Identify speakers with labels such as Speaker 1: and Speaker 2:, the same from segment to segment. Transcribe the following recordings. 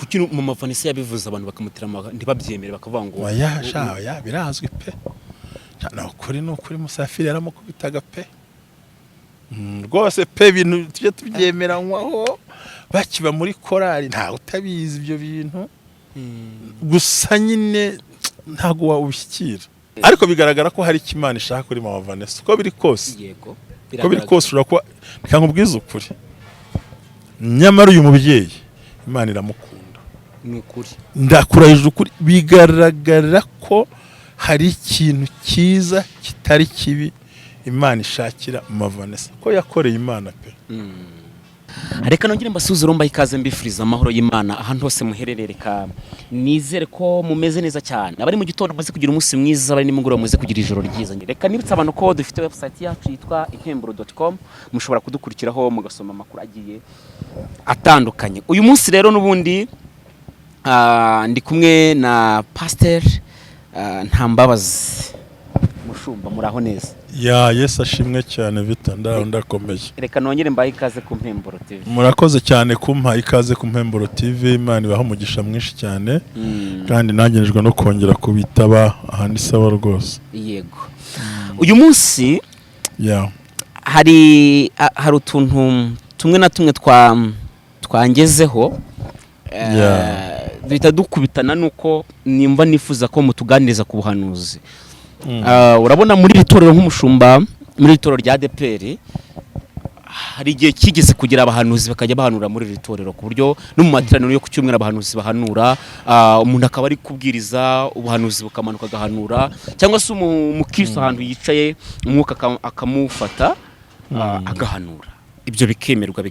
Speaker 1: Kuki Mama Vanessa yabivuze, abantu bakamutera ntibabyemere, bakavuga ngo
Speaker 2: Oya sha, oya, birazwi pe. Sha, ni ukuri, ni ukuri, Musafiri yaramukubitaga pe. Rwose pe, ibintu tujye tubyemeranywaho, bakiba muri korali ntawe utabizi ibyo bintu. Gusa nyine ntabwo wawushyikira, ariko bigaragara ko hari icyo Imana ishaka kuri Mama Vanessa, uko biri kose. Uko biri kose ushobora kuba, reka nkubwize ukuri, nyamara uyu mubyeyi Imana iramukunda.
Speaker 1: Ni ukuri.
Speaker 2: Ndakurahije ukuri, bigaragara ko hari ikintu cyiza kitari kibi Imana ishakira Mama Vanessa, ko yakoreye Imana pe.
Speaker 1: Reka nongere mbasuhuze, mbahe ikaze, mbifuriza amahoro y'Imana ahantu hose muherereye. Reka nizere ko mumeze neza cyane. Abari mu gitondo muze kugira umunsi mwiza, abari nimugoroba muze kugira ijoro ryiza. Reka nibutse abantu ko dufite website yacu yitwa impemburo.com, mushobora kudukurikiraho mugasoma amakuru agiye atandukanye. Uyu munsi rero n'ubundi ndi kumwe na Pasteur Ntambabazi. Mushumba, muraho neza?
Speaker 2: Ya, Yesu ashimwe cyane, Vita, ndaho ndakomeye.
Speaker 1: Reka nongere mbahe ikaze ku Mpemburo TV.
Speaker 2: Murakoze cyane kumpa ikaze ku Mpemburo TV, Imana ibaha umugisha mwinshi cyane. Kandi nanjye no kongera kubitaba aha ni sawa rwose.
Speaker 1: Yego, uyu munsi hari utuntu tumwe na tumwe twangezeho, duhita dukubitana nuko nimba nifuza ko mutuganiriza ku buhanuzi. Urabona muri iri torero, nk'umushumba muri iri torero rya ADEPR, hari igihe kigeze kugira abahanuzi bakajya bahanura muri iri torero, ku buryo no mu materaniro yo ku cyumweru abahanuzi bahanura, umuntu akaba ari kubwiriza, ubuhanuzi bukamanuka agahanura, cyangwa se umukristo ahantu yicaye umwuka akamufata, agahanura, ibyo bikemerwa,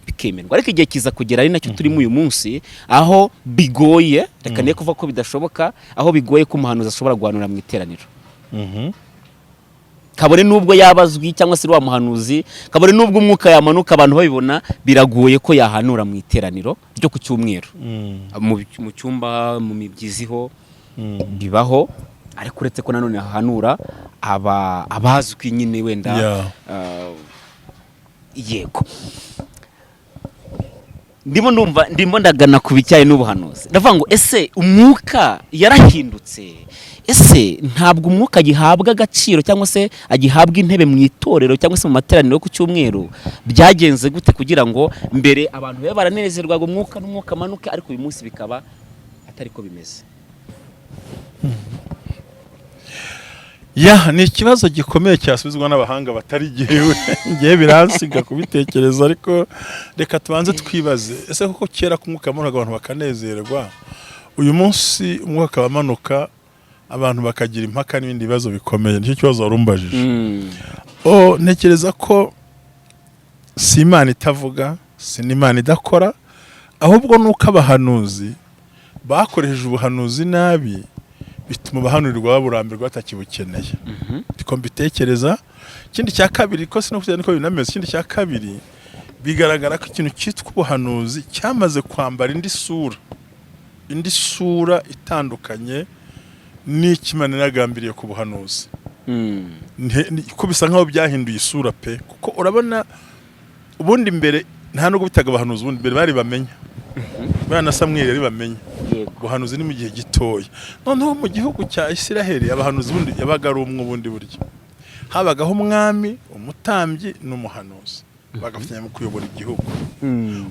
Speaker 1: bikemerwa. Ariko igihe kiza kugera, ari nacyo turimo uyu munsi, aho bigoye, reka niyo kuvuga ko bidashoboka, aho bigoye ko umuhanuzi ashobora guhanura mu iteraniro, kabone n'ubwo yaba azwi cyangwa se wa muhanuzi, kabone n'ubwo umwuka yamanuka abantu babibona, biragoye ko yahanura mu iteraniro ryo ku cyumweru. Mu cyumba, mu mibyiziho bibaho, ariko uretse ko nanone hahanura aba abazwi nyine wenda. Yego, ndimo ndumva, ndimo ndagana ku bijyanye n'ubuhanuzi. Ndavuga ngo ese umwuka yarahindutse? Ese ntabwo umwuka agihabwa agaciro cyangwa se agihabwa intebe mu itorero cyangwa se mu materaniro yo ku cyumweru? Byagenze gute kugira ngo mbere abantu babe baranezerwaga umwuka n'umwuka amanuke, ariko uyu munsi bikaba atari ko bimeze?
Speaker 2: Ya, ni ikibazo gikomeye cyasubizwa n'abahanga batari jyewe. Ngewe biransiga kubitekereza, ariko reka tubanze twibaze: ese koko kera ku mwuka wamanukaga abantu bakanezerwa, uyu munsi umwuka akaba amanuka abantu bakagira impaka n'ibindi bibazo bikomeye? Nicyo kibazo wari umbajije. O, ntekereza ko si Imana itavuga, si n'Imana idakora, ahubwo ni uko abahanuzi bakoresheje ubuhanuzi nabi, bituma abahanurirwa baburambirwa, batakibukeneye. Niko mbitekereza. Ikindi cya kabiri, ko sinakubwira niko binameze, ikindi cya kabiri, bigaragara ko ikintu cyitwa ubuhanuzi cyamaze kwambara indi sura, indi sura itandukanye n'icyo Imana yagambiriye ku buhanuzi. Ko bisa nkaho byahinduye isura pe, kuko urabona ubundi mbere nta nubwo bitaga abahanuzi, ubundi mbere bari bamenya buriya na Samweli yari bamenya. Ubuhanuzi ni mu gihe gitoya. Noneho mu gihugu cya Isiraheli abahanuzi ubundi yabaga ari umwe. Ubundi buryo habagaho umwami, umutambyi n'umuhanuzi, bagafatanya mu kuyobora igihugu.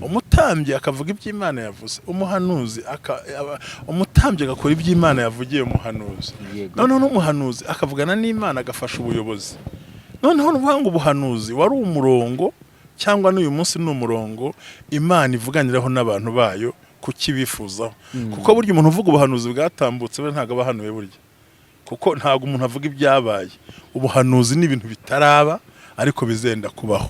Speaker 2: Umutambyi akavuga ibyo Imana yavuze, umuhanuzi umutambyi agakora ibyo Imana yavugiye umuhanuzi. Noneho n'umuhanuzi akavugana n'Imana, agafasha ubuyobozi. Noneho ni ukuvuga ngo ubuhanuzi wari umurongo, cyangwa n'uyu munsi ni umurongo Imana ivuganiraho n'abantu bayo kukibifuzaho, kuko burya umuntu uvuga ubuhanuzi bwatambutse we ntabwo aba ahanuye burya, kuko ntabwo umuntu avuga ibyabaye. Ubuhanuzi ni ibintu bitaraba ariko bizenda kubaho.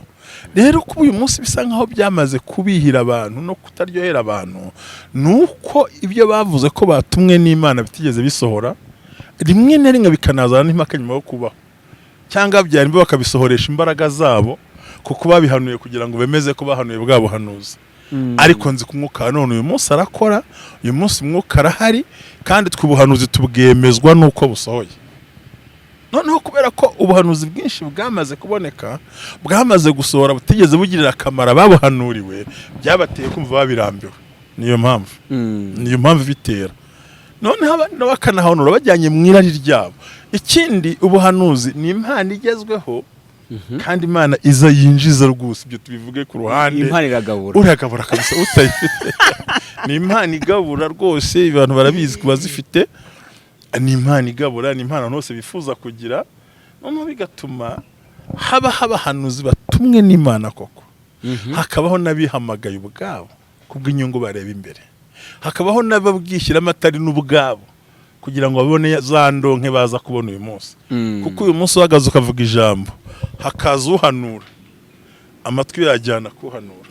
Speaker 2: Rero kuba uyu munsi bisa nkaho byamaze kubihira abantu no kutaryohera abantu, ni uko ibyo bavuze ko batumwe n'Imana bitigeze bisohora, rimwe na rimwe bikanazana n'impaka nyuma yo kubaho, cyangwa byari bakabisohoresha imbaraga zabo, kuko babihanuye kugira ngo bemeze ko bahanuye bwa buhanuzi. Ariko nzi ku mwuka wa none, uyu munsi arakora, uyu munsi umwuka arahari, kandi twe ubuhanuzi tubwemezwa n'uko busohoye. Noneho kubera ko ubuhanuzi bwinshi bwamaze kuboneka, bwamaze gusohora, butigeze bugirira akamaro ababuhanuriwe, byabateye kumva babirambiwe. Niyo mpamvu, niyo mpamvu ibitera. Noneho abandi nabo bakanahanura bajyanye mu irari ryabo. Ikindi, ubuhanuzi ni impano igezweho kandi Imana iza yinjiza rwose, ibyo tubivuge ku ruhande.
Speaker 1: Impano iragabura.
Speaker 2: Uragabura kabisa utayifite. Ni impano igabura rwose, abantu barabizi ku bazifite. Ni impano igabura, ni impano abantu bose bifuza kugira. Noneho bigatuma habaho abahanuzi batumwe n'Imana koko, hakabaho n'abihamagaye ubwabo kubw'inyungu bareba imbere, hakabaho n'ababwishyiramo atari n'ubwabo kugira ngo babone za ndonke baza kubona uyu munsi. Kuko uyu munsi uhagaze ukavuga ijambo, hakaza uhanura, amatwi yajyana kuhanura.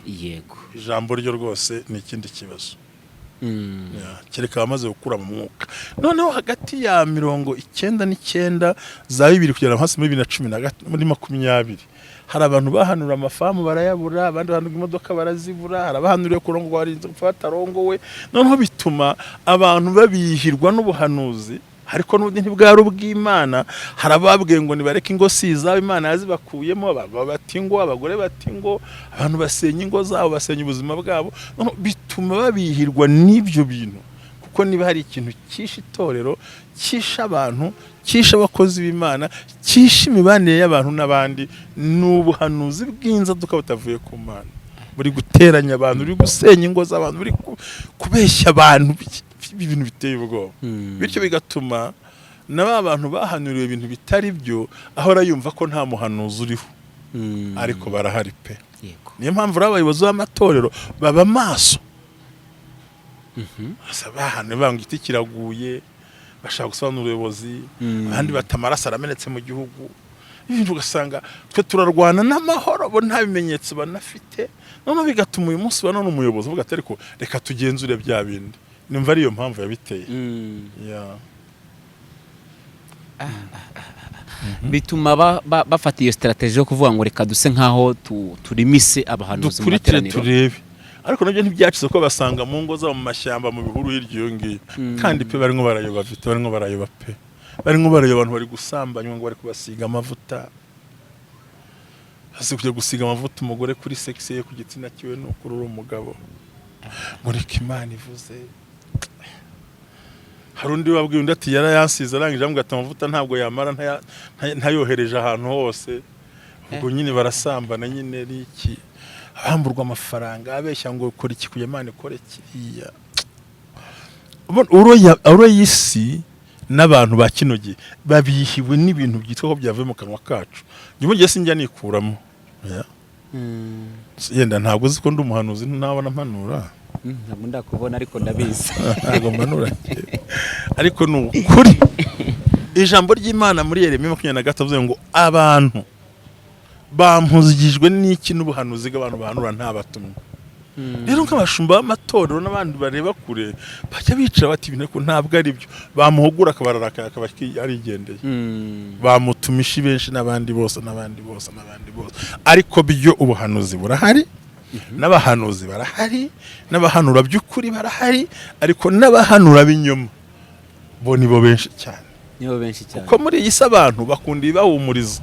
Speaker 2: Ijambo ryo rwose ni ikindi kibazo. Ya, kereka abamaze gukura mu mwuka. Noneho hagati ya 99 za 2000 kugera hasi muri 2010 muri 20, hari abantu bahanura amafamu barayabura, abandi bahanura imodoka barazibura, hari abahanuriye kurongorwa barinze gupfa batarongowe. Noneho bituma abantu babihirwa n'ubuhanuzi, ariko n'ubundi ntibwari ubw'Imana. Hari ababwiye ngo nibareke ingo si izabo, Imana yazibakuyemo. Abagabo bati ngo, abagore bati ngo, abantu basenya ingo zabo, basenya ubuzima bwabo. Noneho bituma babihirwa n'ibyo bintu, kuko niba hari ikintu cyishe itorero, cyishe abantu, cyishe abakozi b'Imana, cyishe imibanire y'abantu n'abandi, ni ubuhanuzi bw'inzaduka butavuye ku Mana, buri guteranya abantu, buri gusenya ingo z'abantu, buri kubeshya abantu, ibintu biteye ubwoba. Bityo bigatuma na ba bantu bahanuriwe ibintu bitari byo ahora yumva ko nta muhanuzi uriho, ariko barahari pe. Niyo mpamvu rero abayobozi b'amatorero baba maso. Bahanuye banga igiti kiraguye, bashaka gusobanura ubuyobozi, abandi bata amaraso aramenetse mu gihugu, ibintu ugasanga twe turarwana n'amahoro, bo nta bimenyetso banafite. Noneho bigatuma uyu munsi wa none umuyobozi avuga ati: "Ariko reka tugenzure bya bindi." Numva ariyo mpamvu yabiteye. Yeah.
Speaker 1: Bituma bafata iyo strategy yo kuvuga ngo reka duse nkaho turimise abahanuzi mu
Speaker 2: Dukurikire
Speaker 1: materaniro.
Speaker 2: turebe. Ariko nabyo ntibyacitse, ko basanga mu ngo zabo, mu mashyamba, mu bihuru hirya iyo ngiyo. Kandi pe, barimo barayoba vite, barimo barayoba pe, barimo barayoba. Abantu bari gusambanywa ngo bari kubasiga amavuta. Hasi kujya gusiga amavuta umugore kuri sexe ye, ku gitsina kiwe, ni ukuri uri umugabo ngo reka Imana ivuze. Hari undi wabwiye undi ati yarayansize, arangije amubwira ati amavuta ntabwo yamara ntayohereje ahantu hose. Ubwo nyine barasambana nyine ari iki, abamburwa amafaranga, abeshya ngo kora iki kugira Imana ikore kiriya. Ubona uro y'isi n'abantu ba kino gihe babihiwe n'ibintu byitwa ko byavuye mu kanwa kacu. Njye ngiye sinjya nikuramo. Yeah. Yenda ntabwo uzi ko ndi umuhanuzi, ntabona mpanura.
Speaker 1: Ntabwo ndakubona, ariko ndabizi.
Speaker 2: Ntabwo mpanura njyewe. Ariko ni ukuri, ijambo ry'Imana muri Yeremiya 23 avuze ngo: "Abantu bampuzigijwe n'iki n'ubuhanuzi bw'abantu bahanura ntabatumye." Rero nk'abashumba b'amatorero n'abandi bareba kure bajya bicara bati: "Ibintu ariko ntabwo ari byo." Bamuhugura akabararakaye, akaba arigendeye. Bamutumisha benshi n'abandi bose n'abandi bose n'abandi bose. Ariko byo ubuhanuzi burahari, n'abahanuzi barahari, n'abahanura by'ukuri barahari, ariko n'abahanura b'inyuma bo nibo benshi cyane.
Speaker 1: Nibo benshi cyane.
Speaker 2: Kuko muri iyi si abantu bakunda ibibahumuriza.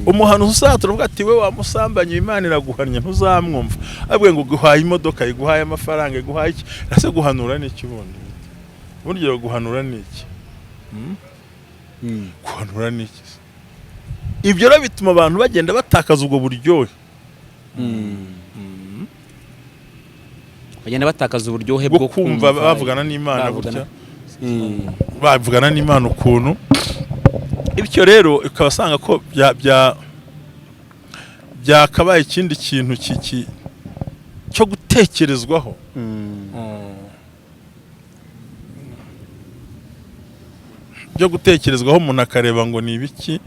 Speaker 2: Umuhanuzi usatura uvuga ati: "We wamusambanye, Imana iraguhannye," ntuzamwumva. Avuga ngo guhaye imodoka, iguhaye amafaranga, iguhaye iki. Ese guhanura ni iki ubundi? Burya guhanura ni iki? Guhanura ni iki se? Ibyo rero bituma abantu bagenda batakaza ubwo buryohe.
Speaker 1: Bagenda batakaza uburyohe
Speaker 2: bwo kumva bavugana n'Imana
Speaker 1: bavugana.
Speaker 2: Gutya bavugana n'Imana ukuntu. Bityo rero ukaba usanga ko bya byakabaye ikindi kintu cyo gutekerezwaho. Byo gutekerezwaho, umuntu akareba ngo ni ibiki,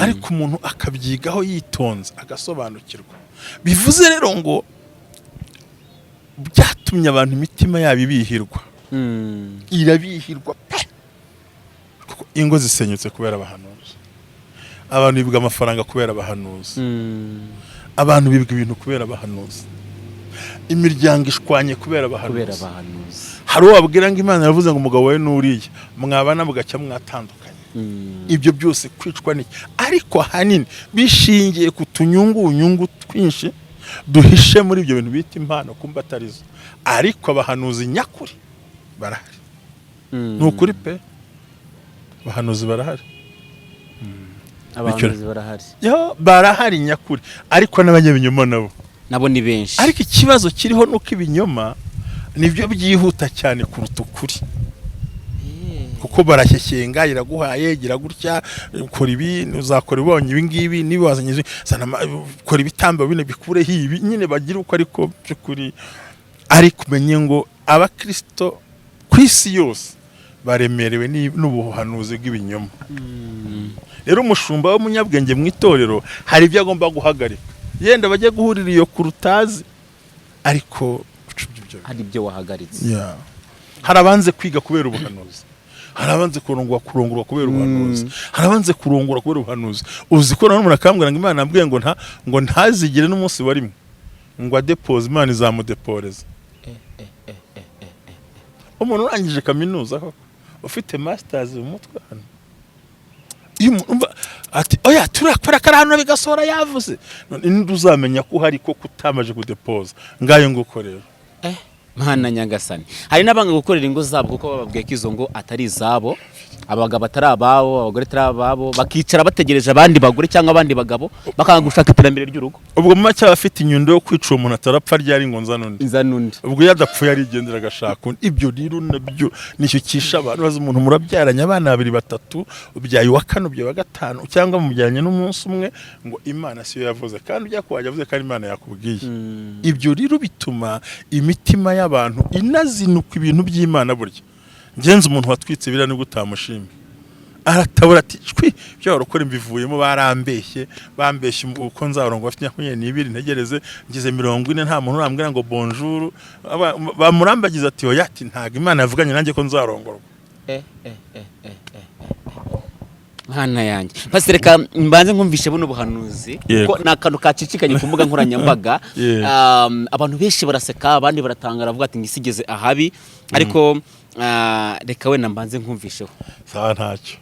Speaker 2: ariko umuntu akabyigaho yitonze, agasobanukirwa. Bivuze rero ngo byatumye abantu imitima yabo ibihirwa, irabihirwa pe, kuko ingo zisenyutse kubera abahanuzi, abantu bibwa amafaranga kubera abahanuzi, abantu bibwa ibintu kubera abahanuzi, imiryango ishwanye kubera
Speaker 1: kubera
Speaker 2: abahanuzi.
Speaker 1: Abahanuzi.
Speaker 2: Hari uwo babwira ngo Imana yavuze ngo umugabo we n'uriya mwabana, bugacya mwatandukanye. Ibyo byose kwicwa n'iki? Ariko ahanini bishingiye ku tunyungu twinshi. Duhishe muri ibyo bintu bita impano kumba atarizo, ariko abahanuzi nyakuri barahari. Ni ukuri pe, abahanuzi barahari.
Speaker 1: Abahanuzi barahari.
Speaker 2: Yo, barahari nyakuri, ariko n'abanyabinyoma nabo
Speaker 1: nabo ni benshi.
Speaker 2: Ariko ikibazo kiriho nuko ibinyoma nibyo byihuta cyane kuruta ukuri, kuko barashyeshyenga: iraguhaye, gira gutya, kora ibi, uzakora ibonye ibi ngibi, niba wazanye izi, zana kora ibitambo bine bikureho ibi nyine, bagira uko. Ariko by'ukuri, ariko umenye ngo abakristo ku isi yose baremerewe n'ubuhanuzi bw'ibinyoma. Rero umushumba w'umunyabwenge mu itorero hari ibyo agomba guhagarika, yenda bajye guhurira iyo ku rutazi, ariko ucubye ibyo
Speaker 1: Hari ibyo wahagaritse.
Speaker 2: Yeah. Hari abanze kwiga kubera ubuhanuzi, hari abanze kurongorwa kubera ubuhanuzi, hari abanze kurongora kubera ubuhanuzi. Uzi ko nanone umuntu akambwira ngo Imana yambwiye ngo nta ngo ntazigere n'umunsi wa rimwe ngo adepoze, Imana izamudeporeza. Umuntu urangije kaminuza koko, ufite masters mu mutwe hano, iyo umuntu umva ati: "Oya, turakora kari hano bigasohora yavuze." None ninde uzamenya ko uhari ko kutamaje kudepoza? Ngayo nguko rero.
Speaker 1: Mana nyagasani, hari n'abanga gukorera ingo zabo kuko bababwiye ko izo ngo atari izabo, abagabo atari ababo, abagore atari ababo, bakicara bategereje abandi bagore cyangwa abandi bagabo, bakanga gushaka iterambere ry'urugo.
Speaker 2: Ubwo mu make aba afite inyundo yo kwica uwo muntu, atarapfa ryari ngo nzane undi.
Speaker 1: Nza n'undi.
Speaker 2: Ubwo iyo adapfuye arigendera agashaka undi. Ibyo rero nabyo nicyo kisha abantu. Baza umuntu murabyaranye abana babiri, batatu, ubyaye uwa kane, ubyaye uwa gatanu, cyangwa mubyaranye n'umunsi umwe, ngo Imana siyo yavuze, kandi ujya kuwajya avuze kandi Imana yakubwiye. Ibyo rero bituma imitima y'abantu inazinuka ibintu by'Imana. Burya ngenzi umuntu watwitse biriya nibwo utamushimye, aratabura ati: "Shwi, ibyo warukora mbivuyemo, barambeshye, bambeshye uko nzarongo bafite 22, ntegereze ngize 40, nta muntu urambwira ngo bonjour." Bamurambagiza ati: "Oya," ati: "Ntabwo Imana yavuganye nanjye ko nzarongorwa."
Speaker 1: Mana yanjye, Pastor, reka mbanze nkumvishe buno buhanuzi,
Speaker 2: Yego.
Speaker 1: kuko ni akantu kacicikanye ku mbuga nkoranyambaga.
Speaker 2: Yego.
Speaker 1: Abantu benshi baraseka, abandi baratangara, bavuga ati ngo isi igeze ahabi. Ariko reka wenda mbanze nkumvisheho.
Speaker 2: Sawa, ntacyo.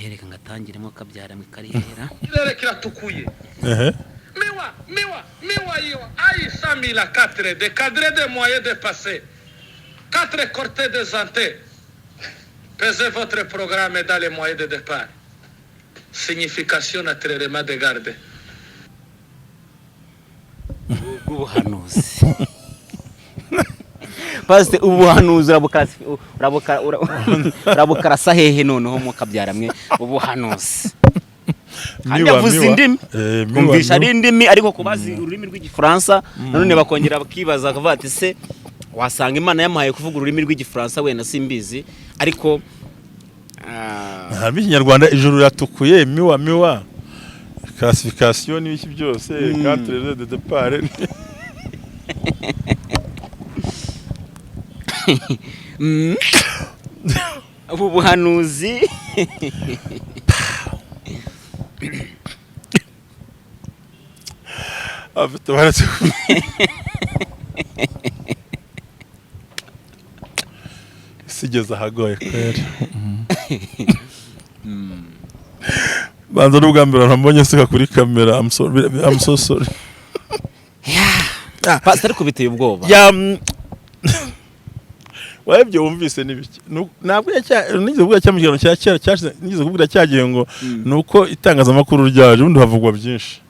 Speaker 1: Reka ngatangiremo kabyara mu karihera.
Speaker 3: Kirere kiratukuye. Miwa, miwa, miwa iyo ayi 100 004 de cadre de moyen de passer. Quatre cortés de santé. Pesez votre programme dans les moyens de départ. Signification naturellement de garde.
Speaker 1: Bw'ubuhanuzi, Pastor, ubuhanuzi urabukarasa hehe noneho mukabyara mwe ubuhanuzi? Kandi
Speaker 2: Miwa,
Speaker 1: avuze
Speaker 2: miwa.
Speaker 1: indimi.
Speaker 2: Miwa,
Speaker 1: Kumvisha ari
Speaker 2: miwa.
Speaker 1: indimi, ariko kubazi ururimi rw'Igifaransa nanone bakongera bakibaza, bakavuga ati: "Se wasanga Imana yamuhaye kuvuga ururimi rw'Igifaransa?" Wenda simbizi, ariko
Speaker 2: Harimo Ikinyarwanda: ijuru riratukuye, miwa miwa, classification n'ibiki byose, quatre de départ.
Speaker 1: Ubu buhanuzi.
Speaker 2: Afite baretse isi igeze ahagoye kweri. Banza n'ubwa mbere mbonye nseka kuri kamera. I'm sorry, I'm so sorry.
Speaker 1: Pastor, ariko biteye ubwoba.
Speaker 2: Ya, webye wumvise n'ibiki? Ntabwo nigeze kuvuga cya mu kiganiro cya kera cyashize, nigeze kubwira cya gihe ngo ni uko itangazamakuru ryaje ubundi havugwa byinshi.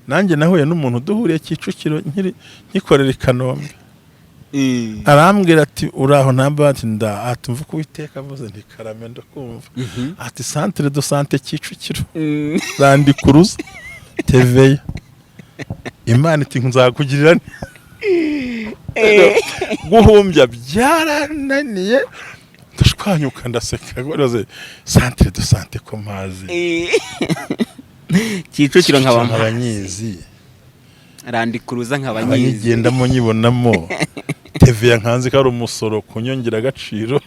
Speaker 2: Nanjye nahuye n'umuntu duhuriye Kicukiro nkiri nkikorera i Kanombe, arambwira ati: "Uraho?" Ntamba ati: "Nda." Ati: "Mvuga Uwiteka avuze." Nti: "Karame, ndakumva." Ati: "Centre de santé Kicukiro, randikuruza TVA, Imana iti nzakugirira guhumbya." Byarananiye, ndashwanyuka, ndaseka rwose. Centre de santé ko mpazi?
Speaker 1: Kicukiro nkaba
Speaker 2: Nkabanyizi.
Speaker 1: Randikuruza nkaba nyizi.
Speaker 2: Abanyigendamo, nyibonamo TVA, nkanzi ko ari umusoro ku nyongeragaciro.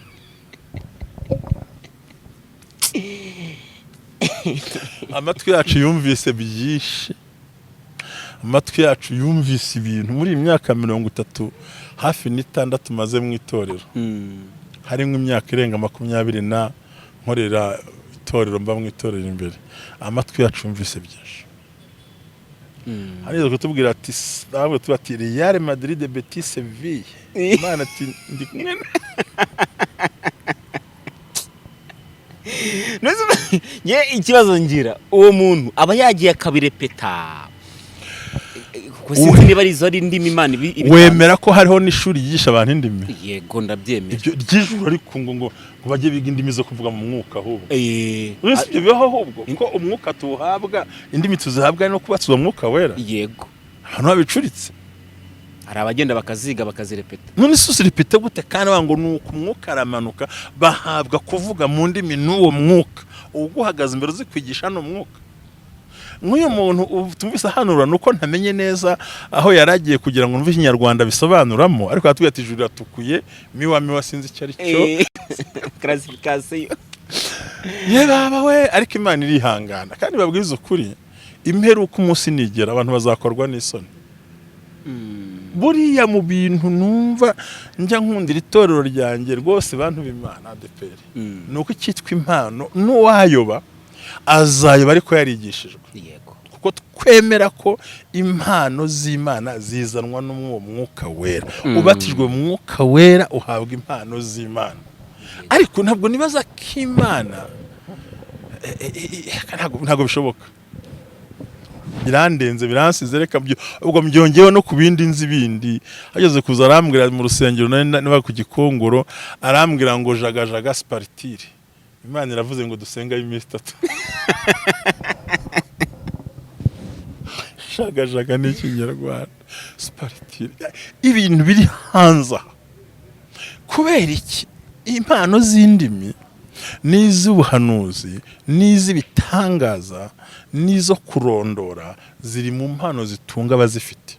Speaker 2: Amatwi yacu yumvise byinshi, amatwi yacu yumvise ibintu muri iyi myaka 36 hafi maze mu itorero, harimo imyaka irenga 20 na nkorera itorero, mba mu itorero imbere. Amatwi yacu yumvise byinshi. Hano kutubwira ati ntabwo tuba ati Real Madrid, Betis, Seville. Imana ati ndi kumwe
Speaker 1: Nge ikibazo ngira, uwo muntu aba yagiye akabirepeta, kuko sinzi niba ari izo ari indimi Imana ibitanze.
Speaker 2: Wemera ko hariho n'ishuri ryigisha abantu indimi?
Speaker 1: Yego, ndabyemera.
Speaker 2: Ibyo ry'ijuru, ariko ngo bajye biga indimi zo kuvuga mu mwuka ahubwo. Uretse ibyo bibaho ahubwo ko umwuka tuwuhabwa, indimi tuzihabwa no kubatizwa Mwuka Wera. Abantu babicuritse.
Speaker 1: Hari abagenda bakaziga, bakazirepeta.
Speaker 2: None se uzirepeta gute kandi bavuga ngo ni uku umwuka aramanuka, bahabwa kuvuga mu ndimi n'uwo mwuka uguhagaze imbere uzi kwigisha hano mwuka? Nk'uyu muntu tumvise ahanura, ni uko ntamenye neza aho yari agiye kugira ngo numve Ikinyarwanda bisobanuramo, ariko yatubwiye ati ijuru riratukuye, miwa miwa, sinzi icyo ari cyo.
Speaker 1: Classification.
Speaker 2: Ye baba we! Ariko Imana irihangana, kandi babwiza ukuri, imperuka umunsi nigera abantu bazakorwa n'isoni. Buriya mu bintu numva njya nkundira itorero ryanjye rwose, bantu b'Imana, ADEPR, ni uko icyitwa impano n'uwayoba azayoba ariko yarigishijwe, kuko twemera ko impano z'Imana zizanwa n'uwo Mwuka Wera. Ubatijwe mu Mwuka Wera uhabwa impano z'Imana, ariko ntabwo nibaza ko Imana ntabwo bishoboka, birandenze, biransize. Reka ubwo mbyongeyeho no ku bindi nzi bindi. Hageze kuza arambwira mu rusengero nari niba ku Gikongoro, arambwira ngo jagajaga siparitire, Imana iravuze ngo dusenga iminsi 3. Jagajaga ni Ikinyarwanda, siparitire, ibintu biri hanze aha. Kubera iki? Impano z'indimi n'iz'ubuhanuzi n'iz'ibitangaza n'izo kurondora ziri mu mpano zitunga abazifite.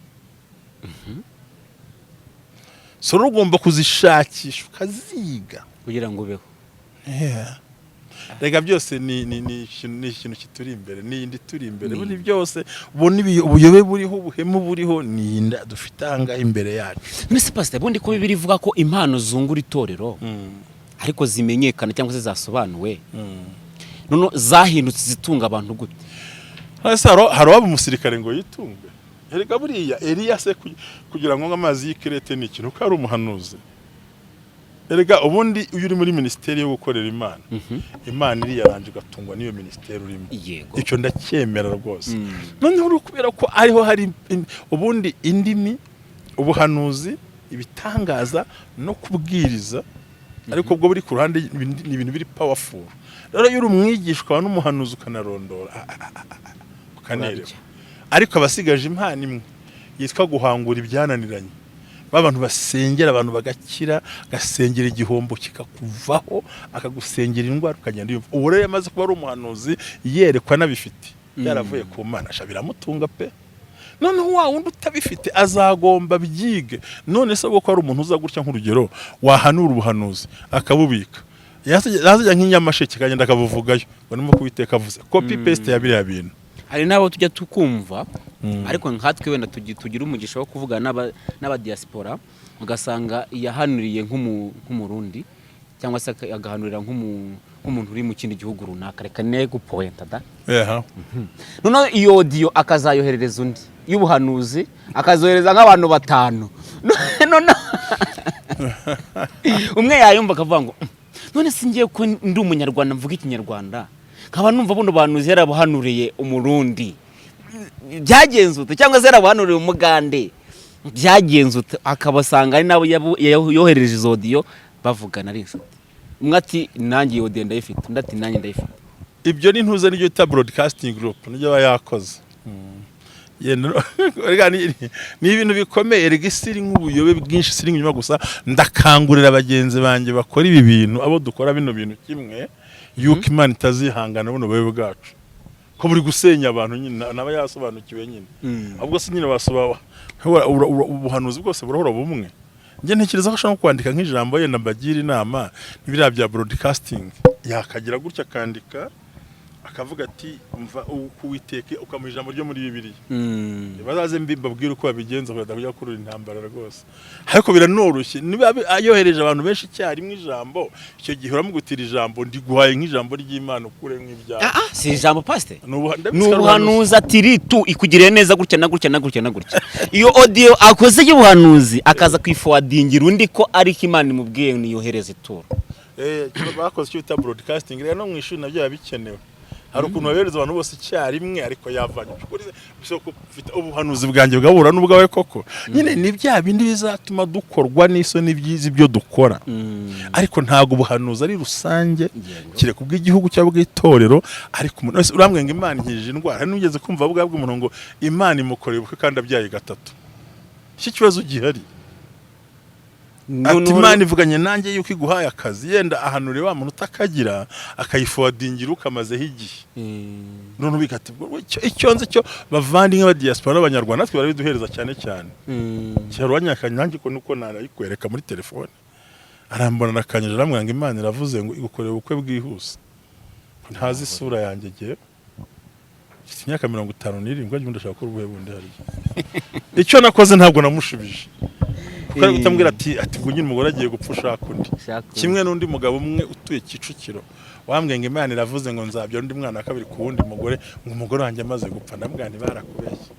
Speaker 2: So rero ugomba kuzishakisha ukaziga
Speaker 1: kugira ngo ubeho.
Speaker 2: Yeah. Rega byose ni ikintu kituri imbere, ni indi turi imbere. Buri byose ubona ubuyobe buriho, ubuhemu buriho, ni inda dufite ahangaha imbere yacu.
Speaker 1: None se pastor, ubundi ko Bibiliya ivuga ko impano zungura itorero, ariko zimenyekana cyangwa se zasobanuwe, none zahindutse zitunga abantu gute?
Speaker 2: Ese hari uwaba umusirikare ngo yitunge? Erega buriya Eliya se kugira ngo anywe amazi y'ikirete ni ikintu ko ari umuhanuzi? Erega ubundi iyo uri muri minisiteri yo gukorera Imana, Imana iriyaranje ugatungwa n'iyo minisiteri urimo. Icyo ndacyemera rwose. Noneho uri kubera ko ariho hari ubundi indimi, ubuhanuzi, ibitangaza no kubwiriza, ariko ubwo buri ku ruhande ni ibintu biri powerful. Rero iyo uri umwigishwa n'umuhanuzi ukanarondora, ukanerewa.
Speaker 1: Urarya.
Speaker 2: Ariko abasigaje impano imwe yitwa guhangura ibyananiranye, ba bantu basengera abantu bagakira, agasengera igihombo kikakuvaho, akagusengera indwara ukagenda yumva. Ubu rero yamaze kuba ari umuhanuzi, yerekwa n'abifite yaravuye ku Mana, sha biramutunga pe. Noneho wa wundi utabifite azagomba byige. None se ubwo ko ari umuntu uza gutya, nk'urugero wahanura ubuhanuzi akabubika, yazajya nk'inyamasheke akagenda akabuvugayo ngo nimo kubiteka avuze copy paste ya biriya bintu.
Speaker 1: Hari n'abo tujya tukumva, ariko nkatwe wenda tugira umugisha wo kuvugana n'abadiaspora, ugasanga yahanuriye nk'Umurundi cyangwa se agahanurira nk'umuntu uri mu kindi gihugu runaka, reka ne gupointa da. Noneho iyo audio akazayoherereza undi y'ubuhanuzi, akazohereza nk'abantu batanu. Noneho umwe yayumva akavuga ngo "None si ngiye ko ndi Umunyarwanda mvuga Ikinyarwanda, nkaba numva buno buhanuzi yarabuhanuriye Umurundi, byagenze ute? Cyangwa se yarabuhanuriye Umugande, byagenze ute?" Akabasanga ari nabo yoherereje izo audio bavugana ari inshuti, umwe ati nanjye iyo audio ndayifite, undi ati nanjye ndayifite.
Speaker 2: Ibyo ni ntuze n'ibyo bita broadcasting group, nibyo aba yakoze. Yenda erega ni ibintu bikomeye. Erega isi iri nk'ubuyobe bwinshi, isi iri inyuma gusa. Ndakangurira bagenzi banjye bakora ibi bintu, abo dukora bino bintu kimwe, yuko Imana itazihangana buno buyobe bwacu ko buri gusenya abantu nyine, naba yasobanukiwe nyine. Ahubwo se nyine wasoba ubuhanuzi bwose burahora bumwe? Njye ntekereza ko ashobora nko kwandika nk'ijambo, yenda mbagira inama, n'ibiriya bya broadcasting, yakagira gutya akandika. Akavuga ati: "Mva uwiteke," ukamuha ijambo ryo muri Bibiliya. Bazaze mbi mbabwire uko babigenza kugira kujya kurura intambara rwose, ariko biranoroshye. Niba yohereje abantu benshi icyarimwe ijambo, icyo gihe uramugutira ijambo ndiguhaye nk'ijambo ry'Imana, ukuremo ibyawe.
Speaker 1: Ah, ah, si ijambo, pasite.
Speaker 2: Ni ubuha-
Speaker 1: Ni
Speaker 2: ndabizi ko ari ubuhanuzi.
Speaker 1: Ubuhanuzi ati ritu ikugiriye neza gutya na gutya na gutya na gutya. Iyo audio akoze y'ubuhanuzi, akaza kwiforwardingira undi ko ariko Imana imubwiye niyohereze ituro.
Speaker 2: Bakoze icyo bita broadcasting. Rero no mu ishuri nabyo biba bikenewe. Hari ukuntu babereza abantu bose icyarimwe, ariko yavanye ukuri ko ufite ubuhanuzi bwanjye bwahura n'ubwawe koko. Nyine ni bya bindi bizatuma dukorwa n'isoni byiza ibyo dukora, ariko ntabwo ubuhanuzi ari rusange, kereka ubw'igihugu cyangwa ubw'itorero. Ariko umuntu wese urambwira ngo Imana inkijije indwara, hari n'ugeze kumva bwa bw'umuntu ngo Imana imukoreye ubukwe kandi abyaye gatatu. Iki kibazo gihari, ati: "Imana ivuganye nanjye yuko iguhaye akazi." Yenda ahanure wa muntu utakagira, akayiforwardingira ukamazeho igihe. None ubika ati icyo nzi cyo, bavandimwe ba diaspora n'Abanyarwanda, natwe barabiduhereza cyane cyane. Cyaro wanyakanye nanjye ko nuko narayikwereka muri telefone, arambona nakanyije, arambwira ngo Imana iravuze ngo igukorera ubukwe bwihuse, ko ntazi isura yanjye. Jyewe mfite imyaka 57, njye ndashaka gukora ubuhe bundi? Hariya icyo nakoze, ntabwo namushubije, kuko ari kutambwira ati ngo nyine umugore agiye gupfa, ushaka undi. Kimwe n'undi mugabo umwe utuye Kicukiro wambwiye ngo Imana iravuze ngo nzabyara undi mwana wa kabiri ku wundi mugore, ngo umugore wanjye amaze gupfa. Ndamubwira nti: "Barakubeshye,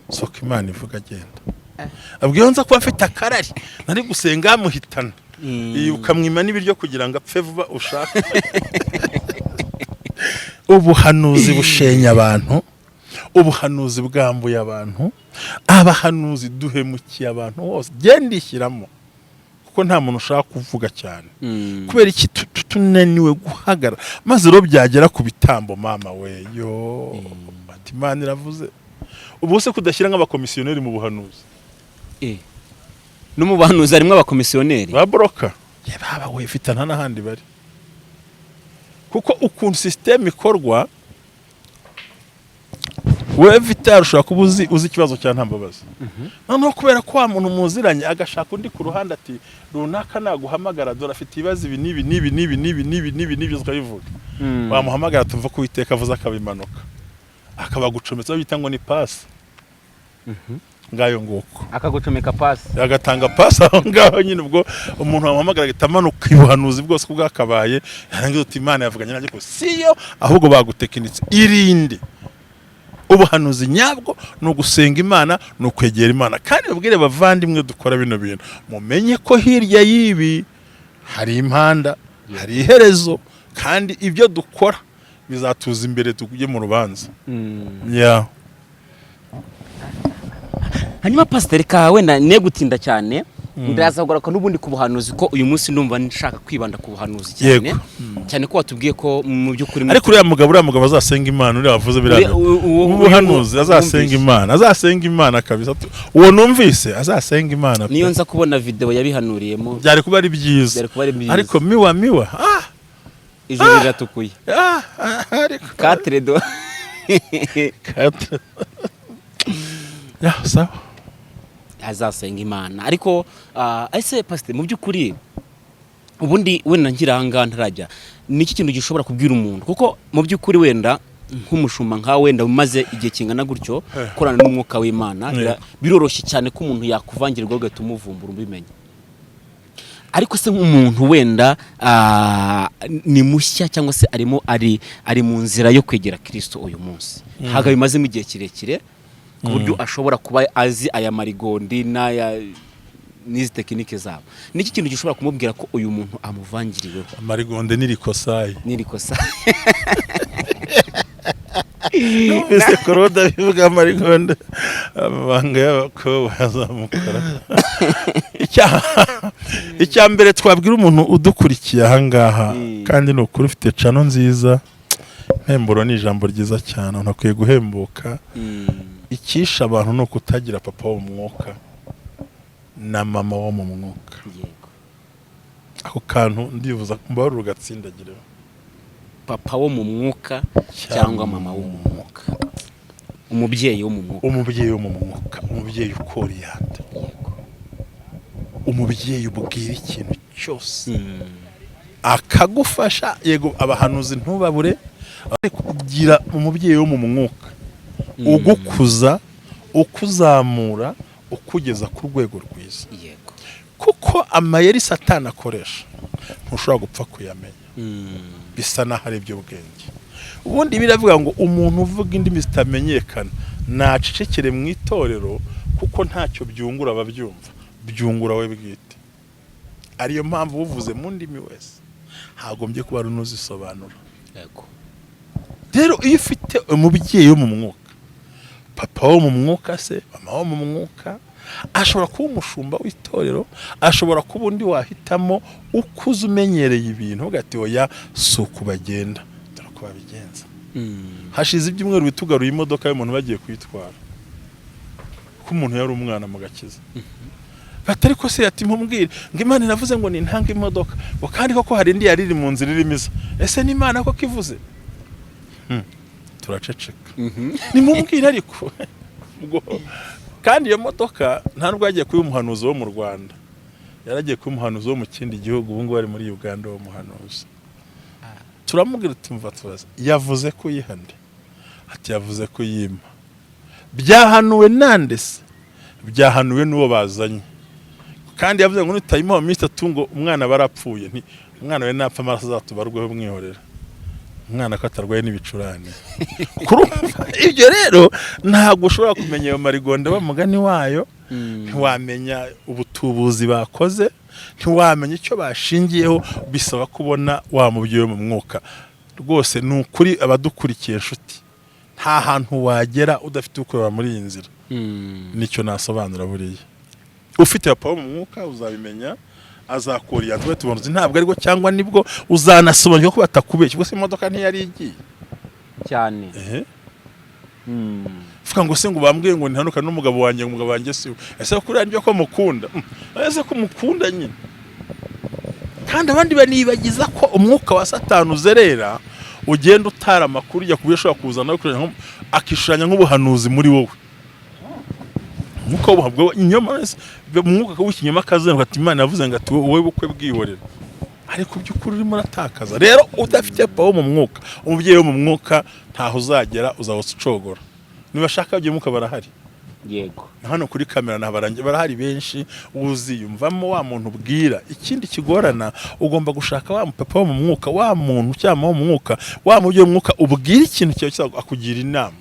Speaker 2: soko Imana ivuga agenda." Abwiye nza kuba afite akarari nari gusenga muhitana. Iyi ukamwima n'ibiryo kugira ngo apfe vuba ushaka. Ubuhanuzi bushenya abantu, ubuhanuzi bwambuye abantu, abahanuzi duhemukiye abantu hose. Genda ishyiramo, kuko nta muntu ushaka kuvuga cyane. Kubera iki tunaniwe guhagarara? Maze rero byagera ku bitambo, mama we yo, ati: "Imana iravuze." Ubu se kudashyira nk'abakomisiyoneri mu buhanuzi?
Speaker 1: No mu bahanuzi harimo abakomisiyoneri.
Speaker 2: Ba broker. Ya baba we, mfite nta n'ahandi bari, kuko ukuntu système ikorwa, we Vital ushobora kuba uzi ikibazo cya Ntambabazi, noneho kubera ko wa muntu muziranye, agashaka undi ku ruhande ati: "Runaka naguhamagara, dore afite ibibazo ibi n'ibi n'ibi n'ibi n'ibi n'ibi n'ibi n'ibi," ukabivuga. Wamuhamagara, tumva ko Uwiteka avuze, akabimanuka akabagucometsa, bita ngo ni pasi. Ngayo nguko.
Speaker 1: Akagucomeka pasi.
Speaker 2: Agatanga pasi aho ngaho nyine. Ubwo umuntu wamuhamagara agahita amanuka ubuhanuzi bwose uko bwakabaye, yarangiza uti: "Imana yavuganye nanjye ko siyo." Ahubwo bagutekinitse. Irinde. Ubuhanuzi nyabwo ni ugusenga Imana, ni ukwegera Imana. Kandi babwire bavandimwe dukora bino bintu, mumenye ko hirya y'ibi hari impanda, hari iherezo, kandi ibyo dukora bizatuza imbere tujye mu rubanza. Yeah.
Speaker 1: Hanyuma pasiteri, ka wenda ne gutinda cyane, ndaza kugaruka n'ubundi ku buhanuzi, ko uyu munsi ndumva nshaka kwibanda ku buhanuzi cyane. Cyane ko watubwiye ko mu by'ukuri
Speaker 2: Ariko uriya mugabo azasenga Imana, uriya wavuze biriya ubuhanuzi, azasenga
Speaker 1: Wumvise.
Speaker 2: Imana, azasenga Imana kabisa. Uwo numvise azasenga Imana pe.
Speaker 1: Niyo nza kubona video yabihanuriyemo,
Speaker 2: byari kuba ari byiza.
Speaker 1: Byari kuba ari byiza.
Speaker 2: Ariko miwa miwa, ah.
Speaker 1: Ijuru riratukuye.
Speaker 2: Ah, ah, ariko
Speaker 1: Quatre do.
Speaker 2: Quatre. Ya, sawa.
Speaker 1: Azasenga Imana. Ariko ese pasiteri, mu by'ukuri ubundi wenda ngira aha ngaha ntarajya, ni iki kintu gishobora kubwira umuntu? Kuko mu by'ukuri wenda nk'umushumba nkawe, wenda umaze igihe kingana gutyo ukorana n'umwuka w'Imana, biroroshye cyane ko umuntu yakuvangirwa ugahita umuvumbura ubimenya. Ariko se nk'umuntu wenda ni mushya, cyangwa se arimo ari mu nzira yo kwegera Kirisito uyu munsi, ntabwo abimazemo igihe kirekire ku buryo ashobora kuba azi aya marigondi n'aya n'izi tekinike zabo, niki kintu gishobora kumubwira ko uyu muntu amuvangiriweho?
Speaker 2: Amarigonde n'irikosayi.
Speaker 1: N'iri kosa.
Speaker 2: Numvise Claude abivuga, amarigonde, amabanga y'abakobwa azamukora. Icya mbere twabwira umuntu udukurikiye ahangaha, kandi ni ukuri ufite channel nziza, impemburo ni ijambo ryiza cyane, umuntu akwiye guhembuka. Icyisha abantu ni ukutagira papa wo mu mwuka na mama wo mu mwuka. Ako kantu ndibuza mbabarira ugatsindagireho.
Speaker 1: Papa wo mu mwuka cyangwa mama wo mu mwuka, umubyeyi wo mu mwuka.
Speaker 2: Umubyeyi wo mu mwuka, umubyeyi ukoriyante, umubyeyi ubwira ikintu cyose akagufasha. Yego, abahanuzi ntubabure. Ariko kugira umubyeyi wo mu mwuka ugukuza, ukuzamura, ukugeza ku rwego rwiza, kuko amayeri Satani akoresha ntushobora gupfa kuyamenya. Bisa n'aho ari iby'ubwenge. Ubundi biravuga ngo umuntu uvuga indimi zitamenyekana nacecekere mu itorero, kuko ntacyo byungura ababyumva, byungura we bwite. Ariyo mpamvu uvuze mu ndimi wese hagombye kuba ari n'uzisobanura. Rero iyo ufite umubyeyi wo mu mwuka, papa wo mu mwuka se, mama wo mu mwuka, ashobora kuba umushumba w'itorero, ashobora kuba undi wahitamo ukuze, umenyereye ibintu, uvuga ati: "Oya, si uku bagenda, dore uko babigenza." Hashize ibyumweru bitugaruye imodoka y'umuntu bagiye kuyitwara, ko umuntu yari umwana mu gakiza. Bati: "Ariko se," ati, "mpumbwire ngo Imana iravuze ngo nintange imodoka, ngo kandi koko hari indi yari iri mu nzira irimo iza, ese ni Imana koko ivuze?" Turaceceka. Nimubwire ariko ubwo kandi iyo modoka nta nubwo yagiye kuba umuhanuzi wo mu Rwanda, yaragiye kuba umuhanuzi wo mu kindi gihugu. Ubu ngubu ari muri Uganda uwo muhanuzi. Turamubwira uti: "Mva tubaze, yavuze ko uyihande?" Ati: "Yavuze ko uyima." "Byahanuwe nande se?" "Byahanuwe n'uwo bazanye, kandi yavuze ngo nutayimuha mu minsi 3 ngo umwana barapfuye." Nti: "Umwana we napfa, amaraso azatubarweho, mwihorera umwana ko atarwaye n'ibicurane." Kurumva ibyo rero, ntabwo ushobora kumenya ayo marigonda b'umugani wayo, ntiwamenya ubutubuzi bakoze, ntiwamenya icyo bashingiyeho. Bisaba kubona wa mubyeyi wo mu mwuka. Rwose ni ukuri, abadukurikiye, inshuti, nta hantu wagera udafite ukureba muri iyi nzira. Nicyo nasobanura. Buriya ufite papa wo mu mwuka uzabimenya, azakuriya tuba tubona uzi ntabwo aribwo cyangwa nibwo, uzanasobanukirwa ko batakubeshya. Ubwo se imodoka ntiyari igiye?
Speaker 1: Cyane.
Speaker 2: Ehe. Vuga ngo se ngo bambwiye ngo ntihanukane n'umugabo wanjye, ngo umugabo wanjye si we. Ese kuriya nibyo ko mukunda? Ese ko mukunda nyine? Kandi abandi banibagiza ko umwuka wa Satani uzerera, ugenda utara amakuru ujya ku buryo ushobora kuzana akishushanya nk'ubuhanuzi muri wowe. Umwuka w'ubuhabwa inyoma, umwuka w'ikinyoma akazenguruka ati: "Imana yavuze ngo," ati: "Wowe bukwe bwihorera." Ariko by'ukuri urimo uratakaza. Rero udafite papa wo mu mwuka, umubyeyi wo mu mwuka, ntaho uzagera, uzahose ucogora. Nibashaka ababyeyi barahari. Hano kuri kamera ntabarangiye, barahari benshi. Uziyumvamo wa muntu ubwira. Ikindi kigorana, ugomba gushaka wa papa wo mu mwuka, wa muntu cyangwa mama wo mu mwuka, wa mubyeyi wo mu mwuka, ubwira ikintu cyawe cyangwa akugira inama.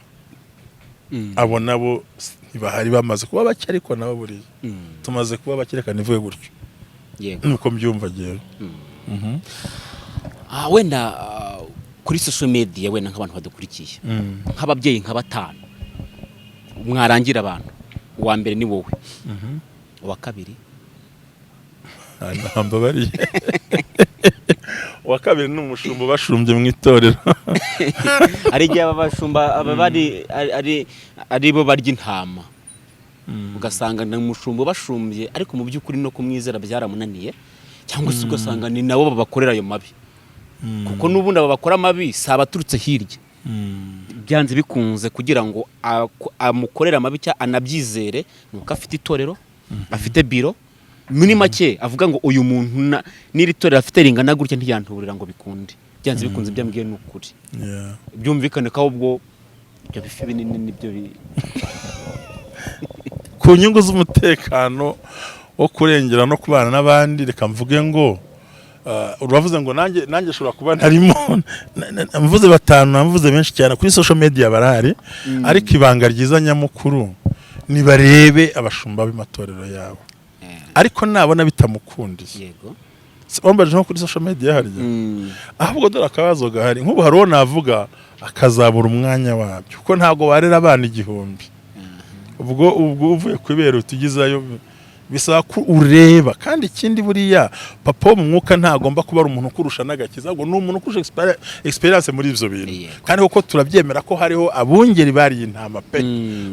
Speaker 2: Abo nabo ntibahari, bamaze kuba bake, ariko nabo buriya tumaze kuba bake, reka nivuge gutyo. Nuko mbyumva jyewe.
Speaker 1: Wenda kuri social media, wenda nk'abantu badukurikiye, nk'ababyeyi nka batanu mwarangira abantu, uwa mbere ni wowe, uwa kabiri?
Speaker 2: Mbabariye, uwa kabiri ni umushumba ubashumbye mu itorero.
Speaker 1: Hari igihe aba bashumba aba bari ari bo barya intama, ugasanga ni umushumba ubashumbye, ariko mu by'ukuri no kumwizera byaramunaniye, cyangwa se ugasanga ni nabo babakorera ayo mabi, kuko n'ubundi aba bakora amabi si abaturutse hirya. Byanze bikunze, kugira ngo amukorere amabi cyangwa anabyizere, ni uko afite itorero, afite biro. Muri make avuga ngo uyu muntu n'iri torero afite ringana gutya ntiyantuburira ngo bikunde, byanze bikunze ibyo ambwiye ni ukuri. Byumvikane ko ahubwo ibyo bifi binini nibyo
Speaker 2: Ku nyungu z'umutekano wo kurengera no kubana n'abandi, reka mvuge ngo uravuze ngo nanjye nshobora kuba ntarimo. Mvuze batanu, namvuze benshi cyane. Kuri social media barahari, ariko ibanga ryiza nyamukuru, nibarebe abashumba b'amatorero yabo. Ariko nabona bitamukundiye, wambaje nko kuri social media harya, ahubwo dore akabazo gahari. Nk'ubu hari uwo navuga akazabura umwanya wabyo, kuko ntabwo warera abana 1000. Ubwo uvuye ku ibere utugezayo, bisaba ko ureba. Kandi ikindi, buriya papa wo mu mwuka ntagomba kuba ari umuntu ukurusha n'agakiza, ahubwo ni umuntu ukurusha experience muri ibyo bintu. Kandi kuko turabyemera ko hariho abungeri bariye intama pe,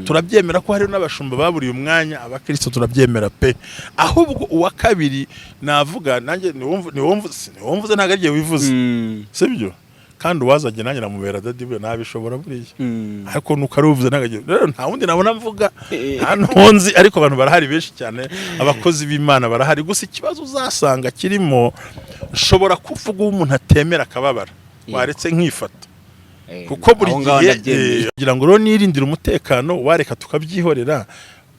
Speaker 2: turabyemera ko hariho n'abashumba baburiye umwanya abakristo, turabyemera pe. Ahubwo uwa kabiri navuga nanjye niwumvuze, ntabwo ari jye wivuze, sibyo? Kandi uwazajya nanjye namubera daddy, buriya nabishobora buriya. Ariko nuko ari uvuze ntabwo rero, nta wundi nabona mvuga, nta n'uwo nzi, ariko abantu barahari benshi cyane, abakozi b'Imana barahari. Gusa ikibazo uzasanga kirimo, nshobora kuvuga uwo umuntu atemera akababara. Waretse nkifata. Kuko buri
Speaker 1: Aho ngaho
Speaker 2: gihe
Speaker 1: ndabyemeye.
Speaker 2: Kugira ngo rero nirindire umutekano, wareka tukabyihorera,